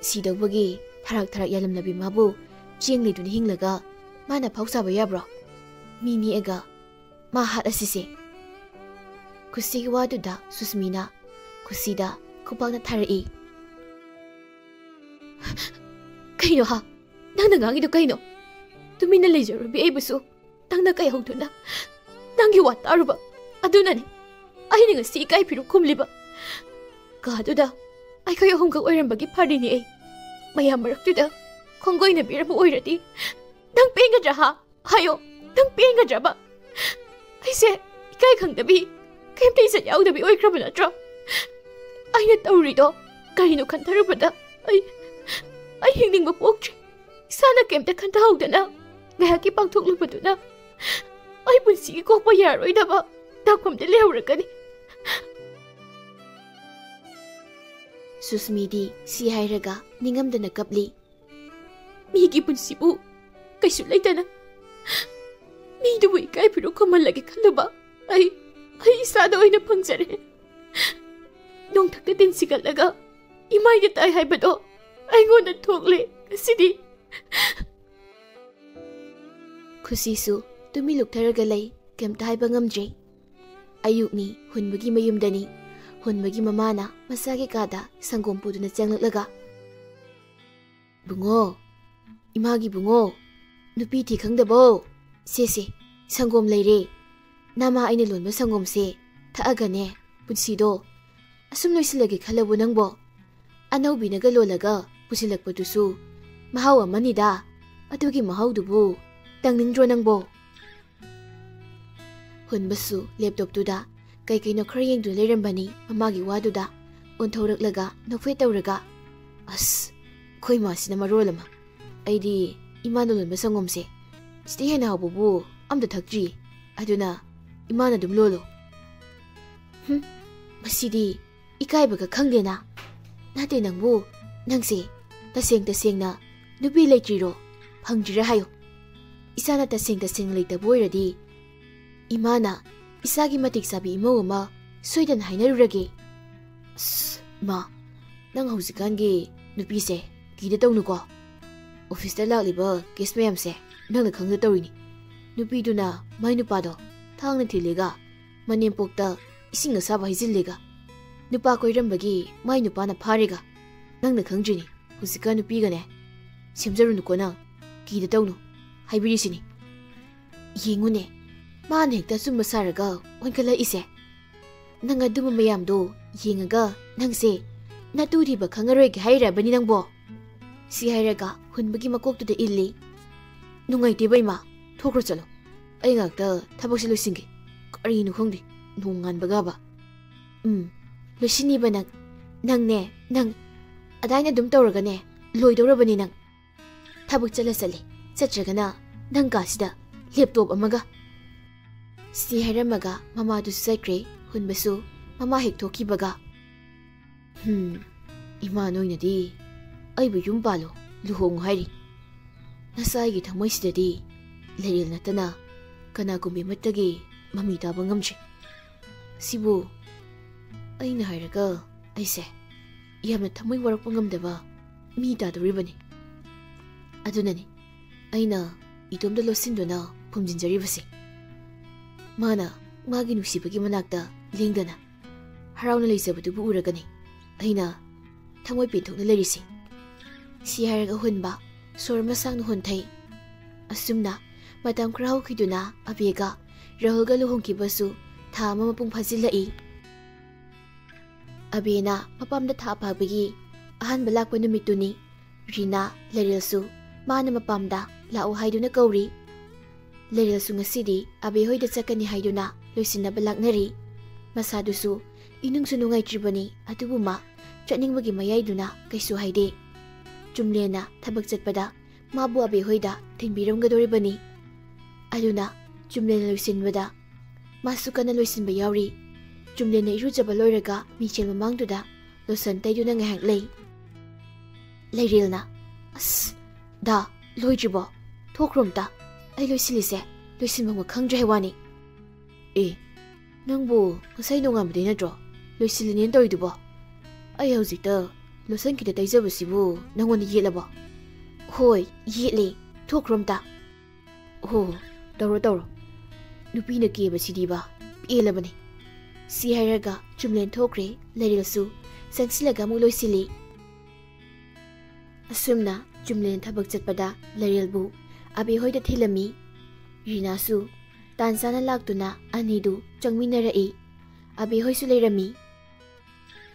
ꯁꯤꯗꯧꯕꯒꯤ ꯊꯔꯥꯛ ꯊꯔꯥꯛ ꯌꯥꯜꯂꯝꯂꯕꯤ ꯃꯥꯕꯨ ꯆꯦꯡ ꯂꯩꯗꯨꯅ ꯍꯤꯡꯂꯒ ꯃꯥꯅ ꯐꯥꯎ ꯁꯥꯕ ꯌꯥꯕ꯭ꯔꯣ? ꯃꯤ ꯅꯦꯛꯑꯒ ꯃꯥ ꯍꯥꯠꯂꯁꯤꯁꯦ꯫" ꯈꯨꯁꯤꯒꯤ ꯋꯥꯗꯨꯗ ꯁꯨꯁꯃꯤꯅ ꯈꯨꯁꯤꯗ ꯈꯨꯄꯥꯛꯅ ꯊꯥꯔꯛꯏ꯫ "ꯀꯩꯅꯣ ꯍꯥ? ꯅꯪꯅ ꯉꯥꯡꯉꯤꯗꯣ ꯀꯩꯅꯣ? ꯇꯨꯃꯤꯟꯅ ꯂꯩꯖꯔꯨꯕꯤ ꯑꯩꯕꯨꯁꯨ ꯅꯪꯅ ꯀꯩꯍꯧꯗꯨꯅ ꯅꯪꯒꯤ ꯋꯥ ꯇꯥꯔꯨꯕ ꯑꯗꯨꯅꯅꯤ ꯑꯩꯅ ꯉꯁꯤ ꯏꯀꯥꯏ ꯐꯤꯔꯨꯛ ꯈꯨꯝꯂꯤꯕ꯫ ꯀꯥꯗꯨꯗ ꯑꯩꯈꯣꯏ ꯑꯍꯨꯝꯈꯛ ꯑꯣꯏꯔꯝꯕꯒꯤ ꯐꯔꯤꯅꯤ ꯑꯩ꯫ ꯃꯌꯥꯝ ꯃꯔꯛꯇꯨꯗ ꯈꯣꯡꯒꯣꯏꯅꯕꯤꯔꯝꯕ ꯑꯣꯏꯔꯗꯤ ꯅꯪ ꯄꯦꯟꯒꯗ꯭ꯔꯥ ꯍꯥ? ꯍꯥꯏꯌꯣ, ꯅꯪ ꯄꯦꯟꯒꯗ꯭ꯔꯕ? ꯑꯩꯁꯦ ꯏꯀꯥꯏ ꯈꯪꯗꯕꯤ, ꯀꯩꯝꯇ ꯏꯖꯠ ꯌꯥꯎꯗꯕꯤ ꯑꯣꯏꯈ꯭ꯔꯕ ꯅꯠꯇ꯭ꯔꯣ? ꯑꯩꯅ ꯇꯧꯔꯤꯗꯣ ꯀꯔꯤꯅꯣ ꯈꯟꯊꯔꯨꯕꯗ ꯑꯩ, ꯑꯩ ꯍꯤꯡꯅꯤꯡꯕ ꯄꯣꯛꯇ꯭ꯔꯦ꯫ ꯏꯁꯥꯅ ꯀꯩꯝꯇ ꯈꯟꯊꯍꯧꯗꯅ ꯉꯥꯏꯍꯥꯛꯀꯤ ꯄꯥꯡꯊꯣꯛꯂꯨꯕꯗꯨꯅ ꯑꯩ ꯄꯨꯟꯁꯤꯒꯤ ꯀꯣꯛꯄ ꯌꯥꯔꯣꯏꯗꯕ ꯇꯥꯛꯐꯝꯗ ꯂꯩꯍꯧꯔꯒꯅꯤ꯫" ꯁꯨꯁꯃꯤꯗꯤ ꯁꯤ ꯍꯥꯏꯔꯒ ꯅꯤꯡꯉꯝꯗꯅ ꯀꯞꯂꯤ꯫ ꯃꯤꯒꯤ ꯄꯨꯟꯁꯤꯕꯨ ꯀꯩꯁꯨ ꯂꯩꯇꯅ ꯃꯤꯗꯨꯕꯨ ꯏꯀꯥꯏ ꯐꯤꯔꯨꯛ ꯈꯨꯝꯍꯜꯂꯒꯦ ꯈꯜꯂꯨꯕ ꯑꯩ, ꯑꯩ ꯏꯁꯥꯗ ꯑꯣꯏꯅ ꯐꯪꯖꯔꯦ꯫ ꯅꯣꯡꯊꯛꯇ ꯇꯤꯟ ꯁꯤꯒꯠꯂꯒ ꯏꯃꯥꯏꯗ ꯇꯥꯏ ꯍꯥꯏꯕꯗꯣ ꯑꯩꯉꯣꯟꯗ ꯊꯣꯛꯂꯦ ꯉꯁꯤꯗꯤ꯫ ꯈꯨꯁꯤꯁꯨ ꯇꯨꯃꯤꯟ ꯂꯨꯛꯊꯔꯒ ꯂꯩ, ꯀꯩꯝꯇ ꯍꯥꯏꯕ ꯉꯝꯗ꯭ꯔꯦ꯫ ꯑꯌꯨꯛꯅꯤ, ꯍꯨꯟꯕꯒꯤ ꯃꯌꯨꯝꯗꯅꯤ꯫ ꯍꯨꯟꯕꯒꯤ ꯃꯃꯥꯅ ꯃꯆꯥꯒꯤ ꯀꯥꯗ ꯁꯪꯒꯣꯝ ꯄꯨꯗꯨꯅ ꯆꯪꯂꯛꯂꯒ, "ꯕꯨꯡꯉꯣ, ꯏꯃꯥꯒꯤ ꯕꯨꯡꯉꯣ, ꯅꯨꯄꯤ ꯊꯤ ꯈꯪꯗꯕꯣ? ꯁꯦ, ꯁꯦ, ꯁꯪꯒꯣꯝ ꯂꯩꯔꯦ꯫ ꯅꯃꯥ ꯑꯩꯅ ꯂꯣꯟꯕ ꯁꯪꯒꯣꯝꯁꯦ ꯊꯛꯑꯒꯅꯦ, ꯄꯨꯟꯁꯤꯗꯣ ꯑꯁꯨꯝ ꯂꯣꯏꯁꯤꯜꯂꯒꯦ ꯈꯜꯂꯕꯣ ꯅꯪꯕꯣ? ꯑꯅꯧꯕꯤꯅꯒ ꯂꯣꯜꯂꯒ ꯄꯨꯁꯤꯜꯂꯛꯄꯗꯨꯁꯨ ꯃꯍꯥꯎ ꯑꯃꯅꯤꯗ꯫ ꯑꯗꯨꯒꯤ ꯃꯍꯥꯎꯗꯨꯕꯨ ꯇꯪꯅꯤꯡꯗ꯭ꯔꯣ ꯅꯪꯕꯣ?" ꯍꯨꯟꯕꯁꯨ ꯂꯦꯞꯇꯣꯞꯇꯨꯗ ꯀꯩ ꯀꯩꯅꯣ ꯈꯔ ꯌꯦꯡꯗꯨꯅ ꯂꯩꯔꯝꯕꯅꯤ꯫ ꯃꯃꯥꯒꯤ ꯋꯥꯗꯨꯗ ꯑꯣꯟꯊꯣꯔꯛꯂꯒ ꯅꯣꯛꯐꯦꯠ ꯇꯧꯔꯒ, "ꯑꯁ, ꯑꯩꯈꯣꯏ ꯃꯥꯁꯤꯅ ꯃꯔꯣꯜ ꯑꯃ꯫ ꯑꯩꯗꯤ ꯏꯃꯥꯅ ꯂꯣꯟꯕ ꯁꯪꯒꯣꯝꯁꯦ ꯁꯤꯗꯩ ꯍꯦꯟꯅ ꯍꯥꯎꯕꯕꯨ ꯑꯝꯇ ꯊꯛꯇ꯭ꯔꯤ꯫ ꯑꯗꯨꯅ ꯏꯃꯥꯅ ꯑꯗꯨꯝ ꯂꯣꯜꯂꯣ꯫" ꯍꯨꯝ, ꯃꯁꯤꯗꯤ ꯏꯀꯥꯏꯕꯒ ꯈꯪꯗꯦꯅ꯫ ꯅꯠꯇꯦ ꯅꯪꯕꯨ, ꯅꯪꯁꯦ ꯇꯁꯦꯡ ꯇꯁꯦꯡꯅ ꯅꯨꯄꯤ ꯂꯩꯇ꯭ꯔꯤꯔꯣ? ꯐꯪꯗ꯭ꯔꯤꯔꯥ ꯍꯥꯏꯌꯣ꯫ ꯏꯆꯥꯅ ꯇꯁꯦꯡ ꯇꯁꯦꯡꯅ ꯂꯩꯇꯕ ꯑꯣꯏꯔꯗꯤ ꯏꯃꯥꯅ ꯏꯆꯥꯒꯤ ꯃꯇꯤꯛ ꯆꯥꯕꯤ ꯏꯃꯧ ꯑꯃ ꯁꯣꯏꯗꯅ ꯍꯥꯏꯅꯔꯨꯔꯒꯦ꯫ ꯑꯁ, ꯏꯃꯥ, ꯅꯪ ꯍꯧꯖꯤꯛꯀꯥꯟꯒꯤ ꯅꯨꯄꯤꯁꯦ ꯀꯤꯗ ꯇꯧꯅꯨꯀꯣ꯫ ꯑꯣꯐꯤꯁꯇ ꯂꯥꯛꯂꯤꯕ ꯀꯦꯁ ꯃꯌꯥꯝꯁꯦ ꯅꯪꯅ ꯈꯪꯗ ꯇꯧꯔꯤꯅꯤ꯫ ꯅꯨꯄꯤꯗꯨꯅ ꯃꯥꯏ ꯅꯨꯄꯥꯗꯣ ꯊꯥꯡꯅ ꯊꯤꯜꯂꯦꯒ, ꯃꯅꯦꯝꯄꯣꯛꯇ ꯏꯁꯤꯡ ꯑꯁꯥꯕ ꯍꯩꯖꯤꯜꯂꯦꯒ꯫ ꯅꯨꯄꯥ ꯀꯣꯏꯔꯝꯕꯒꯤ ꯃꯥꯏ ꯅꯨꯄꯥꯅ ꯐꯥꯔꯦꯒ꯫ ꯅꯪꯅ ꯈꯪꯗ꯭ꯔꯤꯅꯤ, ꯍꯧꯖꯤꯛꯀꯥꯟ ꯅꯨꯄꯤꯒꯅꯦ꯫ ꯁꯦꯝꯖꯔꯨꯅꯨꯀꯣ ꯅꯪ, ꯀꯤꯗ ꯇꯧꯅꯨ ꯍꯥꯏꯕꯤꯔꯤꯁꯤꯅꯤ꯫ ꯌꯦꯡꯉꯨꯅꯦ, ꯃꯥꯅ ꯍꯦꯛꯇ ꯑꯆꯨꯝꯕ ꯁꯥꯔꯒ ꯑꯣꯟꯈꯠꯂꯛꯏꯁꯦ꯫ ꯅꯪ ꯑꯗꯨꯝꯕ ꯃꯌꯥꯝꯗꯣ ꯌꯦꯡꯉꯒ ꯅꯪꯁꯦ ꯅꯇꯨ ꯊꯤꯕ ꯈꯪꯉꯔꯣꯏꯒꯦ ꯍꯥꯏꯔꯕꯅꯤ ꯅꯪꯕꯣ? ꯁꯤ ꯍꯥꯏꯔꯒ ꯍꯨꯟꯕꯒꯤ ꯃꯀꯣꯛꯇꯨꯗ ꯏꯜꯂꯤ꯫ ꯅꯨꯡꯉꯥꯏꯇꯦꯕ ꯏꯃꯥ, ꯊꯣꯛꯈ꯭ꯔꯣ ꯆꯠꯂꯣ꯫ ꯑꯩ ꯉꯥꯛꯇ ꯊꯕꯛꯁꯦ ꯂꯣꯏꯁꯤꯟꯒꯦ꯫ ꯀꯔꯤꯅꯣ ꯈꯪꯗꯦ, ꯅꯣꯡ ꯉꯥꯟꯕꯒꯕ꯫ ꯎꯝ, ꯂꯣꯏꯁꯤꯟꯅꯤꯕ ꯅꯪ꯫ ꯅꯪꯅꯦ, ꯅꯪ ꯑꯗꯥꯏꯅ ꯑꯗꯨꯝ ꯇꯧꯔꯒꯅꯦ, ꯂꯣꯏꯗꯧꯔꯕꯅꯤ ꯅꯪ꯫ ꯊꯕꯛ ꯆꯠꯂ ꯆꯠꯂꯦ, ꯆꯠꯇ꯭ꯔꯒꯅ ꯅꯪ ꯀꯥꯁꯤꯗ ꯂꯦꯞꯇꯣꯞ ꯑꯃꯒ꯫ ꯁꯤ ꯍꯥꯏꯔꯝꯃꯒ ꯃꯃꯥꯗꯨꯁꯨ ꯆꯠꯈ꯭ꯔꯦ꯫ ꯍꯨꯟꯕꯁꯨ ꯃꯃꯥ ꯍꯦꯛ ꯊꯣꯛꯈꯤꯕꯒ, "ꯍꯨꯝ, ꯏꯃꯥ ꯅꯣꯏꯅꯗꯤ ꯑꯩꯕꯨ ꯌꯨꯝ ꯄꯥꯜꯂꯣ, ꯂꯨꯍꯣꯡꯉꯨ ꯍꯥꯏꯔꯤ꯫ ꯅꯆꯥꯒꯤ ꯊꯃꯣꯏꯁꯤꯗꯗꯤ ꯂꯩꯔꯦꯜ ꯅꯠꯇꯅ ꯀꯅꯥꯒꯨꯝꯕꯤ ꯑꯃꯠꯇꯒꯤ ꯃꯃꯤ ꯇꯥꯕ ꯉꯝꯗ꯭ꯔꯦ꯫ ꯁꯤꯕꯨ ꯑꯩꯅ ꯍꯥꯏꯔꯒ ꯑꯩꯁꯦ ꯌꯥꯝꯅ ꯊꯃꯣꯏ ꯋꯥꯔꯛꯄ ꯉꯝꯗꯕ ꯃꯤ ꯇꯥꯗꯧꯔꯤꯕꯅꯤ꯫ ꯑꯗꯨꯅꯅꯤ ꯑꯩꯅ ꯏꯇꯣꯝꯇ ꯂꯣꯠꯁꯤꯟꯗꯨꯅ ꯐꯨꯝꯖꯤꯟꯖꯔꯤꯕꯁꯦ꯫ ꯃꯥꯅ ꯃꯥꯒꯤ ꯅꯨꯡꯁꯤꯕꯒꯤ ꯃꯅꯥꯛꯇ ꯂꯦꯡꯗꯅ ꯍꯔꯥꯎꯅ ꯂꯩꯖꯕꯗꯨꯕꯨ ꯎꯔꯒꯅꯤ ꯑꯩꯅ ꯊꯃꯣꯏ ꯄꯦꯟꯊꯣꯛꯅ ꯂꯩꯔꯤꯁꯦ"꯫ ꯁꯤ ꯍꯥꯏꯔꯒ ꯍꯨꯟꯕ ꯁꯣꯔ ꯑꯃ ꯁꯥꯡꯅ ꯍꯣꯟꯊꯩ꯫ ꯑꯁꯨꯝꯅ ꯃꯇꯝ ꯈꯔ ꯍꯧꯈꯤꯗꯨꯅ ꯑꯕꯦꯒ ꯔꯥꯍꯨꯜꯒ ꯂꯨꯍꯣꯡꯈꯤꯕꯁꯨ ꯊꯥ ꯑꯃ ꯃꯄꯨꯡ ꯐꯥꯖꯤꯜꯂꯛꯏ꯫ ꯑꯕꯦꯅ ꯃꯄꯥꯝꯗ ꯊꯥ ꯐꯥꯕꯒꯤ ꯑꯍꯥꯟꯕ ꯂꯥꯛꯄ ꯅꯨꯃꯤꯠꯇꯨꯅꯤ꯫ ꯔꯤꯅꯥ, ꯂꯩꯔꯦꯜꯁꯨ ꯃꯥꯅ ꯃꯄꯥꯝꯗ ꯂꯥꯛꯎ ꯍꯥꯏꯗꯨꯅ ꯀꯧꯔꯤ꯫ ꯂꯩꯔꯦꯜꯁꯨ ꯉꯁꯤꯗꯤ ꯑꯕꯦ ꯍꯣꯏꯗ ꯆꯠꯀꯅꯤ ꯍꯥꯏꯗꯨꯅ ꯂꯣꯏꯁꯤꯟꯅꯕ ꯂꯥꯛꯅꯔꯤ꯫ ꯃꯁꯥꯗꯨꯁꯨ ꯏꯅꯨꯡꯁꯨ ꯅꯨꯡꯉꯥꯏꯇ꯭ꯔꯤꯕꯅꯤ, ꯑꯗꯨꯕꯨ ꯃꯥ ꯆꯠꯅꯤꯡꯕꯒꯤ ꯃꯌꯥꯏꯗꯨꯅ ꯀꯩꯁꯨ ꯍꯥꯏꯗꯦ꯫ ꯆꯨꯝꯂꯦꯟꯅ ꯊꯕꯛ ꯆꯠꯄꯗ ꯃꯥꯕꯨ ꯑꯕꯦ ꯍꯣꯏꯗ ꯊꯤꯟꯕꯤꯔꯝꯒꯗꯧꯔꯤꯕꯅꯤ꯫ ꯑꯗꯨꯅ ꯆꯨꯝꯂꯦꯟꯅ ꯂꯣꯏꯁꯤꯟꯕꯗ ꯃꯥꯁꯨ ꯀꯟꯅ ꯂꯣꯏꯁꯤꯟꯕ ꯌꯥꯎꯔꯤ꯫ ꯆꯨꯝꯂꯦꯟꯅ ꯏꯔꯨꯖꯕ ꯂꯣꯏꯔꯒ ꯃꯤꯡꯁꯦꯜ ꯃꯃꯥꯡꯗꯨꯗ ꯂꯣꯁꯟ ꯇꯩꯗꯨꯅ ꯉꯥꯏꯍꯥꯛ ꯂꯩ꯫ ꯂꯩꯔꯦꯜꯅ, "ꯑꯁ, ꯗꯥ, ꯂꯣꯏꯗ꯭ꯔꯤꯕꯣ? ꯊꯣꯛꯈ꯭ꯔꯣ ꯑꯝꯇ꯫ ꯑꯩ ꯂꯣꯏꯁꯤꯜꯂꯤꯁꯦ, ꯂꯣꯏꯁꯤꯟꯐꯝꯒ ꯈꯪꯗ꯭ꯔꯦ ꯍꯥꯏ ꯋꯥꯅꯤ"꯫ "ꯑꯦ, ꯅꯪꯕꯨ ꯉꯁꯥꯏ ꯅꯣꯡꯉꯥꯟꯕꯗꯩ ꯅꯠꯇ꯭ꯔꯣ ꯂꯣꯏꯁꯤꯜꯂꯤꯅꯦꯅ ꯇꯧꯔꯤꯗꯨꯕꯣ? ꯑꯩ ꯍꯧꯖꯤꯛꯇ ꯂꯣꯁꯟ ꯈꯤꯇ ꯇꯩꯖꯕꯁꯤꯕꯨ ꯅꯪꯉꯣꯟꯗ ꯌꯦꯠꯂꯕꯣ?" "ꯍꯣꯏ, ꯌꯦꯠꯂꯦ꯫ ꯊꯣꯛꯈ꯭ꯔꯣ ꯑꯝꯇ"꯫ "ꯑꯣ, ꯇꯧꯔꯣ, ꯇꯧꯔꯣ꯫ ꯅꯨꯄꯤꯅ ꯀꯦꯕꯁꯤꯗꯤꯕ ꯄꯦꯜꯂꯕꯅꯤ꯫ ꯁꯤ ꯍꯥꯏꯔꯒ ꯆꯨꯝꯂꯦꯟ ꯊꯣꯛꯈ꯭ꯔꯦ꯫ ꯂꯩꯔꯦꯜꯁꯨ ꯆꯪꯁꯤꯜꯂꯒ ꯑꯃꯨꯛ ꯂꯣꯏꯁꯤꯜꯂꯤ꯫ ꯑꯁꯨꯝꯅ ꯆꯨꯝꯂꯦꯟ ꯊꯕꯛ ꯆꯠꯄꯗ ꯂꯩꯔꯦꯜꯕꯨ ꯑꯕꯦ ꯍꯣꯏꯗ ꯊꯤꯜꯂꯝꯃꯤ꯫ ꯔꯤꯅꯥꯁꯨ ꯇꯥꯟ ꯆꯥꯅ ꯂꯥꯛꯇꯨꯅ ꯑꯅꯤꯗꯨ ꯆꯪꯃꯤꯟꯅꯔꯛꯏ꯫ ꯑꯕꯦ ꯍꯣꯏꯁꯨ ꯂꯩꯔꯝꯃꯤ꯫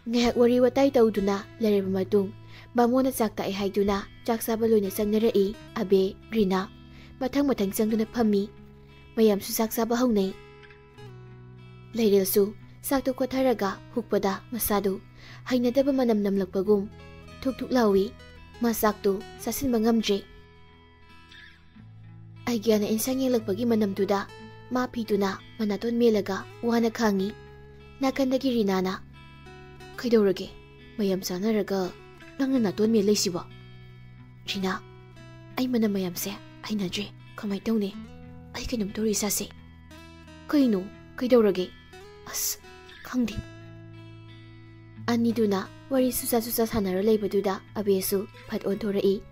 ꯉꯥꯏꯍꯥꯛ ꯋꯥꯔꯤ ꯋꯥꯇꯥꯏ ꯇꯧꯗꯨꯅ ꯂꯩꯔꯕ ꯃꯇꯨꯡ, ꯕꯥꯃꯣꯟꯅ ꯆꯥꯛ ꯇꯥꯛꯑꯦ ꯍꯥꯏꯗꯨꯅ ꯆꯥꯛ ꯆꯥꯕ ꯂꯣꯏꯅ ꯆꯪꯅꯔꯛꯏ꯫ ꯑꯕꯦ, ꯔꯤꯅꯥ ꯃꯊꯪ ꯃꯊꯪ ꯆꯪꯗꯨꯅ ꯐꯝꯃꯤ꯫ ꯃꯌꯥꯝꯁꯨ ꯆꯥꯛ ꯆꯥꯕ ꯍꯧꯅꯩ꯫ ꯂꯩꯔꯦꯜꯁꯨ ꯆꯥꯛꯇꯨ ꯈꯣꯠꯊꯔꯒ ꯍꯨꯛꯄꯗ ꯃꯁꯥꯗꯨ ꯍꯩꯅꯗꯕ ꯃꯅꯝ ꯅꯝꯂꯛꯄꯒꯨꯝ ꯊꯨꯛ ꯊꯨꯛ ꯂꯥꯎꯏ꯫ ꯃꯥ ꯆꯥꯛꯇꯨ ꯆꯥꯁꯤꯟꯕ ꯉꯝꯗ꯭ꯔꯦ꯫ ꯑꯩꯒ꯭ꯌꯥꯅ ꯏꯟꯁꯥꯡ ꯌꯦꯡꯂꯛꯄꯒꯤ ꯃꯅꯝꯗꯨꯗ ꯃꯥ ꯐꯤꯗꯨꯅ ꯃꯅꯥꯇꯣꯟ ꯃꯦꯜꯂꯒ ꯋꯥꯅ ꯈꯥꯡꯉꯤ꯫ ꯅꯥꯀꯟꯗꯒꯤ ꯔꯤꯅꯥꯅ, "ꯀꯩꯗꯧꯔꯒꯦ? ꯃꯌꯥꯝ ꯆꯥꯅꯔꯒ ꯅꯪꯅ ꯅꯥꯇꯣꯟ ꯃꯦꯜ ꯂꯩꯁꯤꯕꯣ?" "ꯔꯤꯅꯥ, ꯑꯩ ꯃꯅꯝ ꯃꯌꯥꯝꯁꯦ ꯍꯩꯅꯗ꯭ꯔꯦ꯫ ꯀꯃꯥꯏ ꯇꯧꯅꯤ? ꯑꯩ ꯀꯩꯅꯣꯝ ꯇꯧꯔꯦ ꯏꯁꯥꯁꯦ꯫" "ꯀꯩꯅꯣ? ꯀꯩꯗꯧꯔꯒꯦ?" "ꯑꯁ, ꯈꯪꯗꯦ꯫" ꯑꯅꯤꯗꯨꯅ ꯋꯥꯔꯤ ꯁꯨꯆꯥ ꯁꯨꯆꯥ ꯁꯥꯟꯅꯔ ꯂꯩꯕꯗꯨꯗ ꯑꯕꯦꯁꯨ ꯐꯠ ꯑꯣꯟꯊꯣꯔꯛꯏ꯫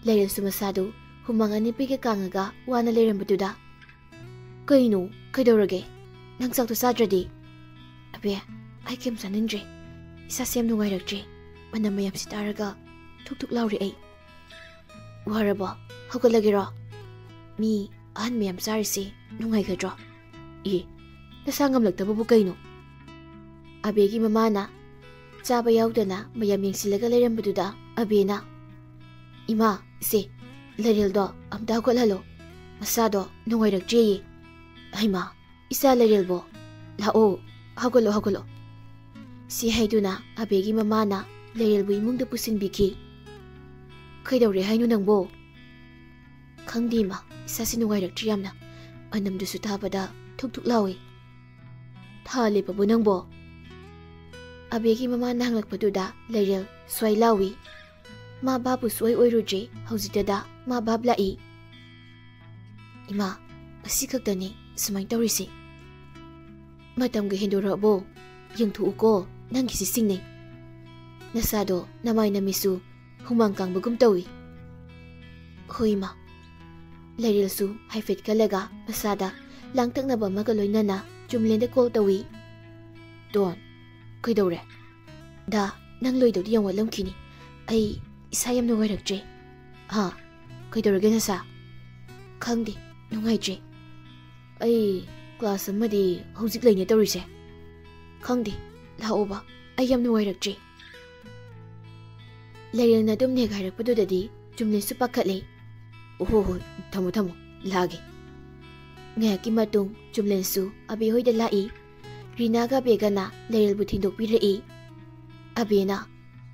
ꯂꯩꯔꯦꯜꯁꯨ ꯃꯁꯥꯗꯨ ꯍꯨꯃꯥꯡ ꯑꯅꯤꯄꯤꯒ ꯀꯥꯡꯉꯒ ꯋꯥꯅ ꯂꯩꯔꯝꯕꯗꯨꯗ, "ꯀꯩꯅꯣ? ꯀꯩꯗꯧꯔꯒꯦ? ꯅꯪ ꯆꯥꯛꯇꯣ ꯆꯥꯗ꯭ꯔꯗꯤ?" "ꯑꯕꯦ, ꯑꯩ ꯀꯩꯝ ꯆꯥꯅꯤꯡꯗ꯭ꯔꯦ꯫ ꯏꯁꯥꯁꯦ ꯌꯥꯝ ꯅꯨꯡꯉꯥꯏꯔꯛꯇ꯭ꯔꯦ꯫ ꯃꯅꯝ ꯃꯌꯥꯝꯁꯤ ꯇꯥꯔꯒ ꯊꯨꯛ ꯊꯨꯛ ꯂꯥꯎꯔꯦ ꯑꯩ꯫" "ꯋꯥꯔꯕꯣ? ꯍꯧꯒꯠꯂꯒꯦꯔꯣ? ꯃꯤ ꯑꯍꯟ ꯃꯌꯥꯝ ꯆꯥꯔꯤꯁꯤ ꯅꯨꯡꯉꯥꯏꯒꯗ꯭ꯔꯣ?" "ꯑꯦ, ꯅꯁꯥ ꯉꯝꯂꯛꯇꯕꯕꯨ ꯀꯩꯅꯣ?" ꯑꯕꯦꯒꯤ ꯃꯃꯥꯅ ꯆꯥꯕ ꯌꯥꯎꯗꯅ ꯃꯌꯥꯝ ꯌꯦꯡꯁꯤꯜꯂꯒ ꯂꯩꯔꯝꯕꯗꯨꯗ ꯑꯕꯦꯅ, "ꯏꯃꯥ, ꯏꯆꯦ, ꯂꯩꯔꯦꯜꯗꯣ ꯑꯝꯇ ꯍꯧꯒꯠꯍꯜꯂꯣ꯫ ꯃꯁꯥꯗꯣ ꯅꯨꯡꯉꯥꯏꯔꯛꯇ꯭ꯔꯦꯌꯦ꯫" "ꯍꯩꯃꯥ, ꯏꯆꯥ ꯂꯩꯔꯦꯜꯕꯣ, ꯂꯥꯛꯑꯣ, ꯍꯧꯒꯠꯂꯣ, ꯍꯧꯒꯠꯂꯣ꯫" ꯁꯤ ꯍꯥꯏꯗꯨꯅ ꯑꯕꯦꯒꯤ ꯃꯃꯥꯅ ꯂꯩꯔꯦꯜꯕꯨ ꯏꯃꯨꯡꯗ ꯄꯨꯁꯤꯟꯕꯤꯈꯤ꯫ "ꯀꯩꯗꯧꯔꯦ ꯍꯥꯏꯅꯣ ꯅꯪꯕꯣ?" "ꯈꯪꯗꯦ ꯏꯃꯥ, ꯏꯁꯥꯁꯤ ꯅꯨꯡꯉꯥꯏꯔꯛꯇ꯭ꯔꯤ ꯌꯥꯝꯅ꯫ ꯃꯅꯝꯗꯨꯁꯨ ꯇꯥꯕꯗ ꯊꯨꯛ ꯊꯨꯛ ꯂꯥꯎꯏ꯫" "ꯊꯥ ꯂꯦꯞꯄꯕꯣ ꯅꯪꯕꯣ?" ꯑꯕꯦꯒꯤ ꯃꯃꯥꯅ ꯍꯪꯂꯛꯄꯗꯨꯗ ꯂꯩꯔꯦꯜ ꯁ꯭ꯋꯥꯏ ꯂꯥꯎꯏ꯫ ꯃꯥ ꯚꯥꯞꯄꯨ ꯁꯨꯑꯣꯏ ꯑꯣꯏꯔꯨꯗ꯭ꯔꯦ꯫ ꯍꯧꯖꯤꯛꯇꯗ ꯃꯥ ꯚꯥꯞ ꯂꯥꯛꯏ꯫ "ꯏꯃꯥ, ꯉꯁꯤ ꯈꯛꯇꯅꯤ ꯁꯨꯃꯥꯏꯅ ꯇꯧꯔꯤꯁꯦ꯫ ꯃꯇꯝꯒ ꯍꯦꯟꯗꯣꯔꯛꯑꯕꯣ? ꯌꯦꯡꯊꯣꯛꯎꯀꯣ, ꯅꯪꯒꯤꯁꯤ ꯆꯤꯡꯅꯩ꯫ ꯅꯁꯥꯗꯣ ꯅꯃꯥꯏ ꯅꯃꯤꯠꯁꯨ ꯍꯨꯃꯥꯡ ꯀꯥꯡꯕꯒꯨꯝ ꯇꯧꯏ꯫" "ꯍꯣꯏ, ꯏꯃꯥ꯫" ꯂꯩꯔꯦꯜꯁꯨ ꯍꯥꯏꯐꯦꯠ ꯀꯜꯂꯒ ꯃꯁꯥꯗ ꯂꯥꯡꯇꯛꯅꯕ ꯑꯃꯒ ꯂꯣꯏꯅꯅ ꯆꯨꯝꯂꯦꯟꯗ ꯀꯣꯜ ꯇꯧꯏ꯫ ꯇꯣꯟ, ꯀꯩꯗꯧꯔꯦ? ꯗꯥ, ꯅꯪ ꯂꯣꯏꯗꯧꯗꯤ ꯌꯥꯝ ꯋꯥꯠꯂꯝꯈꯤꯅꯤ꯫ ꯑꯩ ꯏꯁꯥ ꯌꯥꯝ ꯅꯨꯡꯉꯥꯏꯔꯛꯇ꯭ꯔꯦ꯫ ꯍꯥ? ꯀꯩꯗꯧꯔꯒꯦ ꯅꯁꯥ? ꯈꯪꯗꯦ, ꯅꯨꯡꯉꯥꯏꯇ꯭ꯔꯦ꯫ ꯑꯩ ꯀ꯭ꯂꯥꯁ ꯑꯃꯗꯤ ꯍꯧꯖꯤꯛ ꯂꯩꯅꯦ ꯇꯧꯔꯤꯁꯦ꯫ ꯈꯪꯗꯦ, ꯂꯥꯛꯑꯣꯕ, ꯑꯩ ꯌꯥꯝ ꯅꯨꯡꯉꯥꯏꯔꯛꯇ꯭ꯔꯦ꯫ ꯂꯩꯔꯦꯜꯅ ꯑꯗꯨꯝ ꯅꯦꯛ ꯍꯥꯏꯔꯛꯄꯗꯨꯗꯗꯤ ꯆꯨꯝꯂꯦꯟꯁꯨ ꯄꯥꯈꯠꯂꯦ꯫ "ꯑꯣꯍꯣ ꯍꯣ, ꯊꯝꯃꯣ ꯊꯝꯃꯣ, ꯂꯥꯛꯑꯒꯦ"꯫ ꯉꯥꯏꯍꯥꯛꯀꯤ ꯃꯇꯨꯡ ꯆꯨꯝꯂꯦꯟꯁꯨ ꯑꯕꯦ ꯍꯣꯏꯗ ꯂꯥꯛꯏ꯫ ꯔꯤꯅꯥꯒ ꯑꯕꯦꯒꯅ ꯂꯩꯔꯦꯜꯕꯨ ꯊꯤꯟꯗꯣꯛꯄꯤꯔꯛꯏ꯫ ꯑꯕꯦꯅ,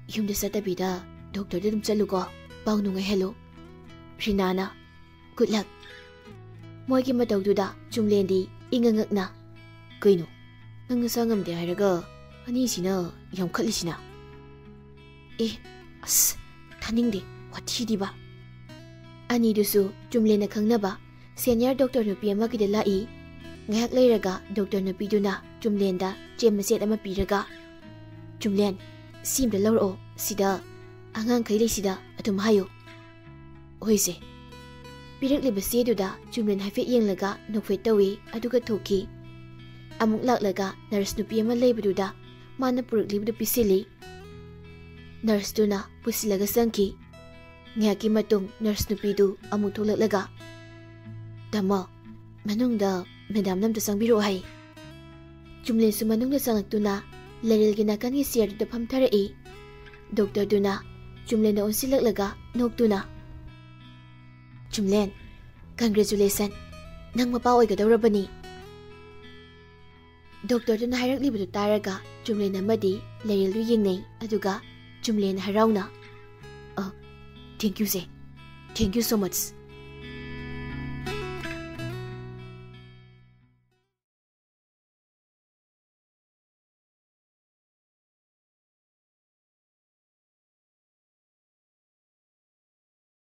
"ꯌꯨꯝꯗ ꯆꯠꯇꯕꯤꯗ ꯗꯣꯛꯇꯔꯗ ꯑꯗꯨꯝ ꯆꯠꯂꯨꯀꯣ, ꯄꯥꯎ ꯅꯨꯡꯉꯥꯏꯍꯜꯂꯨ"꯫ ꯔꯤꯅꯥꯅ, "Good luck"꯫ ꯃꯣꯏꯒꯤ ꯃꯇꯧꯗꯨꯗ ꯆꯨꯝꯂꯦꯟꯗꯤ ꯏꯉꯛ ꯉꯛꯅ, "ꯀꯩꯅꯣ, ꯅꯪ ꯅꯁꯥ ꯉꯝꯗꯦ ꯍꯥꯏꯔꯒ ꯑꯅꯤꯁꯤꯅ ꯌꯥꯝꯈꯠꯂꯤꯁꯤꯅ?" ꯑꯦ, ꯑꯁ, ꯊꯥꯅꯤꯡꯗꯦ, ꯋꯥꯊꯤꯗꯤꯕ꯫ ꯑꯅꯤꯗꯨꯁꯨ ꯆꯨꯝꯂꯦꯟꯅ ꯈꯪꯅꯕ ꯁꯦꯅꯤꯌꯔ ꯗꯣꯛꯇꯔ ꯅꯨꯄꯤ ꯑꯃꯒꯤꯗ ꯂꯥꯛꯏ꯫ ꯉꯥꯏꯍꯥꯛ ꯂꯩꯔꯒ ꯗꯣꯛꯇꯔ ꯅꯨꯄꯤꯗꯨꯅ ꯆꯨꯝꯂꯦꯟꯗ ꯆꯦ ꯃꯆꯦꯠ ꯑꯃ ꯄꯤꯔꯒ, "ꯆꯨꯝꯂꯦꯟ, ꯁꯤ ꯑꯝꯇ ꯂꯧꯔꯛꯑꯣ, ꯁꯤꯗ ꯑꯉꯥꯡꯈꯩ ꯂꯩꯁꯤꯗ ꯑꯗꯨꯝ ꯍꯥꯏꯌꯨ"꯫ "ꯍꯣꯏꯁꯦ"꯫ ꯄꯤꯔꯛꯂꯤꯕ ꯆꯦꯗꯨꯗ ꯆꯨꯝꯂꯦꯟ ꯍꯥꯏꯐꯦꯠ ꯌꯦꯡꯂꯒ ꯅꯣꯛꯐꯦꯠ ꯇꯧꯏ, ꯑꯗꯨꯒ ꯊꯣꯛꯈꯤ꯫ ꯑꯃꯨꯛ ꯂꯥꯛꯂꯒ ꯅꯔꯁ ꯅꯨꯄꯤ ꯑꯃ ꯂꯩꯕꯗꯨꯗ ꯃꯥꯅ ꯄꯨꯔꯛꯂꯤꯕꯗꯨ ꯄꯤꯁꯤꯜꯂꯤ꯫ ꯅꯔꯁꯇꯨꯅ ꯄꯨꯁꯤꯜꯂꯒ ꯆꯪꯈꯤ꯫ ꯉꯥꯏꯍꯥꯛꯀꯤ ꯃꯇꯨꯡ ꯅꯔꯁ ꯅꯨꯄꯤꯗꯨ ꯑꯃꯨꯛ ꯊꯣꯛꯂꯛꯂꯒ, "ꯇꯥꯃꯣ, ꯃꯅꯨꯡꯗ ꯃꯦꯗꯥꯝꯅ ꯑꯝꯇ ꯆꯪꯕꯤꯔꯛꯑꯣ" ꯍꯥꯏ꯫ ꯆꯨꯝꯂꯦꯟꯁꯨ ꯃꯅꯨꯡꯗ ꯆꯪꯂꯛꯇꯨꯅ ꯂꯩꯔꯦꯜꯒꯤ ꯅꯥꯀꯟꯒꯤ ꯆꯤꯌꯔꯗꯨꯗ ꯐꯝꯊꯔꯛꯏ꯫ ꯗꯣꯛꯇꯔꯗꯨꯅ ꯆꯨꯝꯂꯦꯟꯗ ꯑꯣꯟꯁꯤꯜꯂꯛꯂꯒ ꯅꯣꯛꯇꯨꯅ, "ꯆꯨꯝꯂꯦꯟ, congratulation, ꯅꯪ ꯃꯄꯥ ꯑꯣꯏꯒꯗꯧꯔꯕꯅꯤ"꯫ ꯗꯣꯛꯇꯔꯗꯨꯅ ꯍꯥꯏꯔꯛꯂꯤꯕꯗꯨ ꯇꯥꯔꯒ ꯆꯨꯝꯂꯦꯟ ꯑꯃꯗꯤ ꯂꯩꯔꯦꯜꯗꯨ ꯌꯦꯡꯅꯩ, ꯑꯗꯨꯒ ꯆꯨꯝꯂꯦꯟ ꯍꯔꯥꯎꯅ, "ꯑ, thank you say, thank you so much"꯫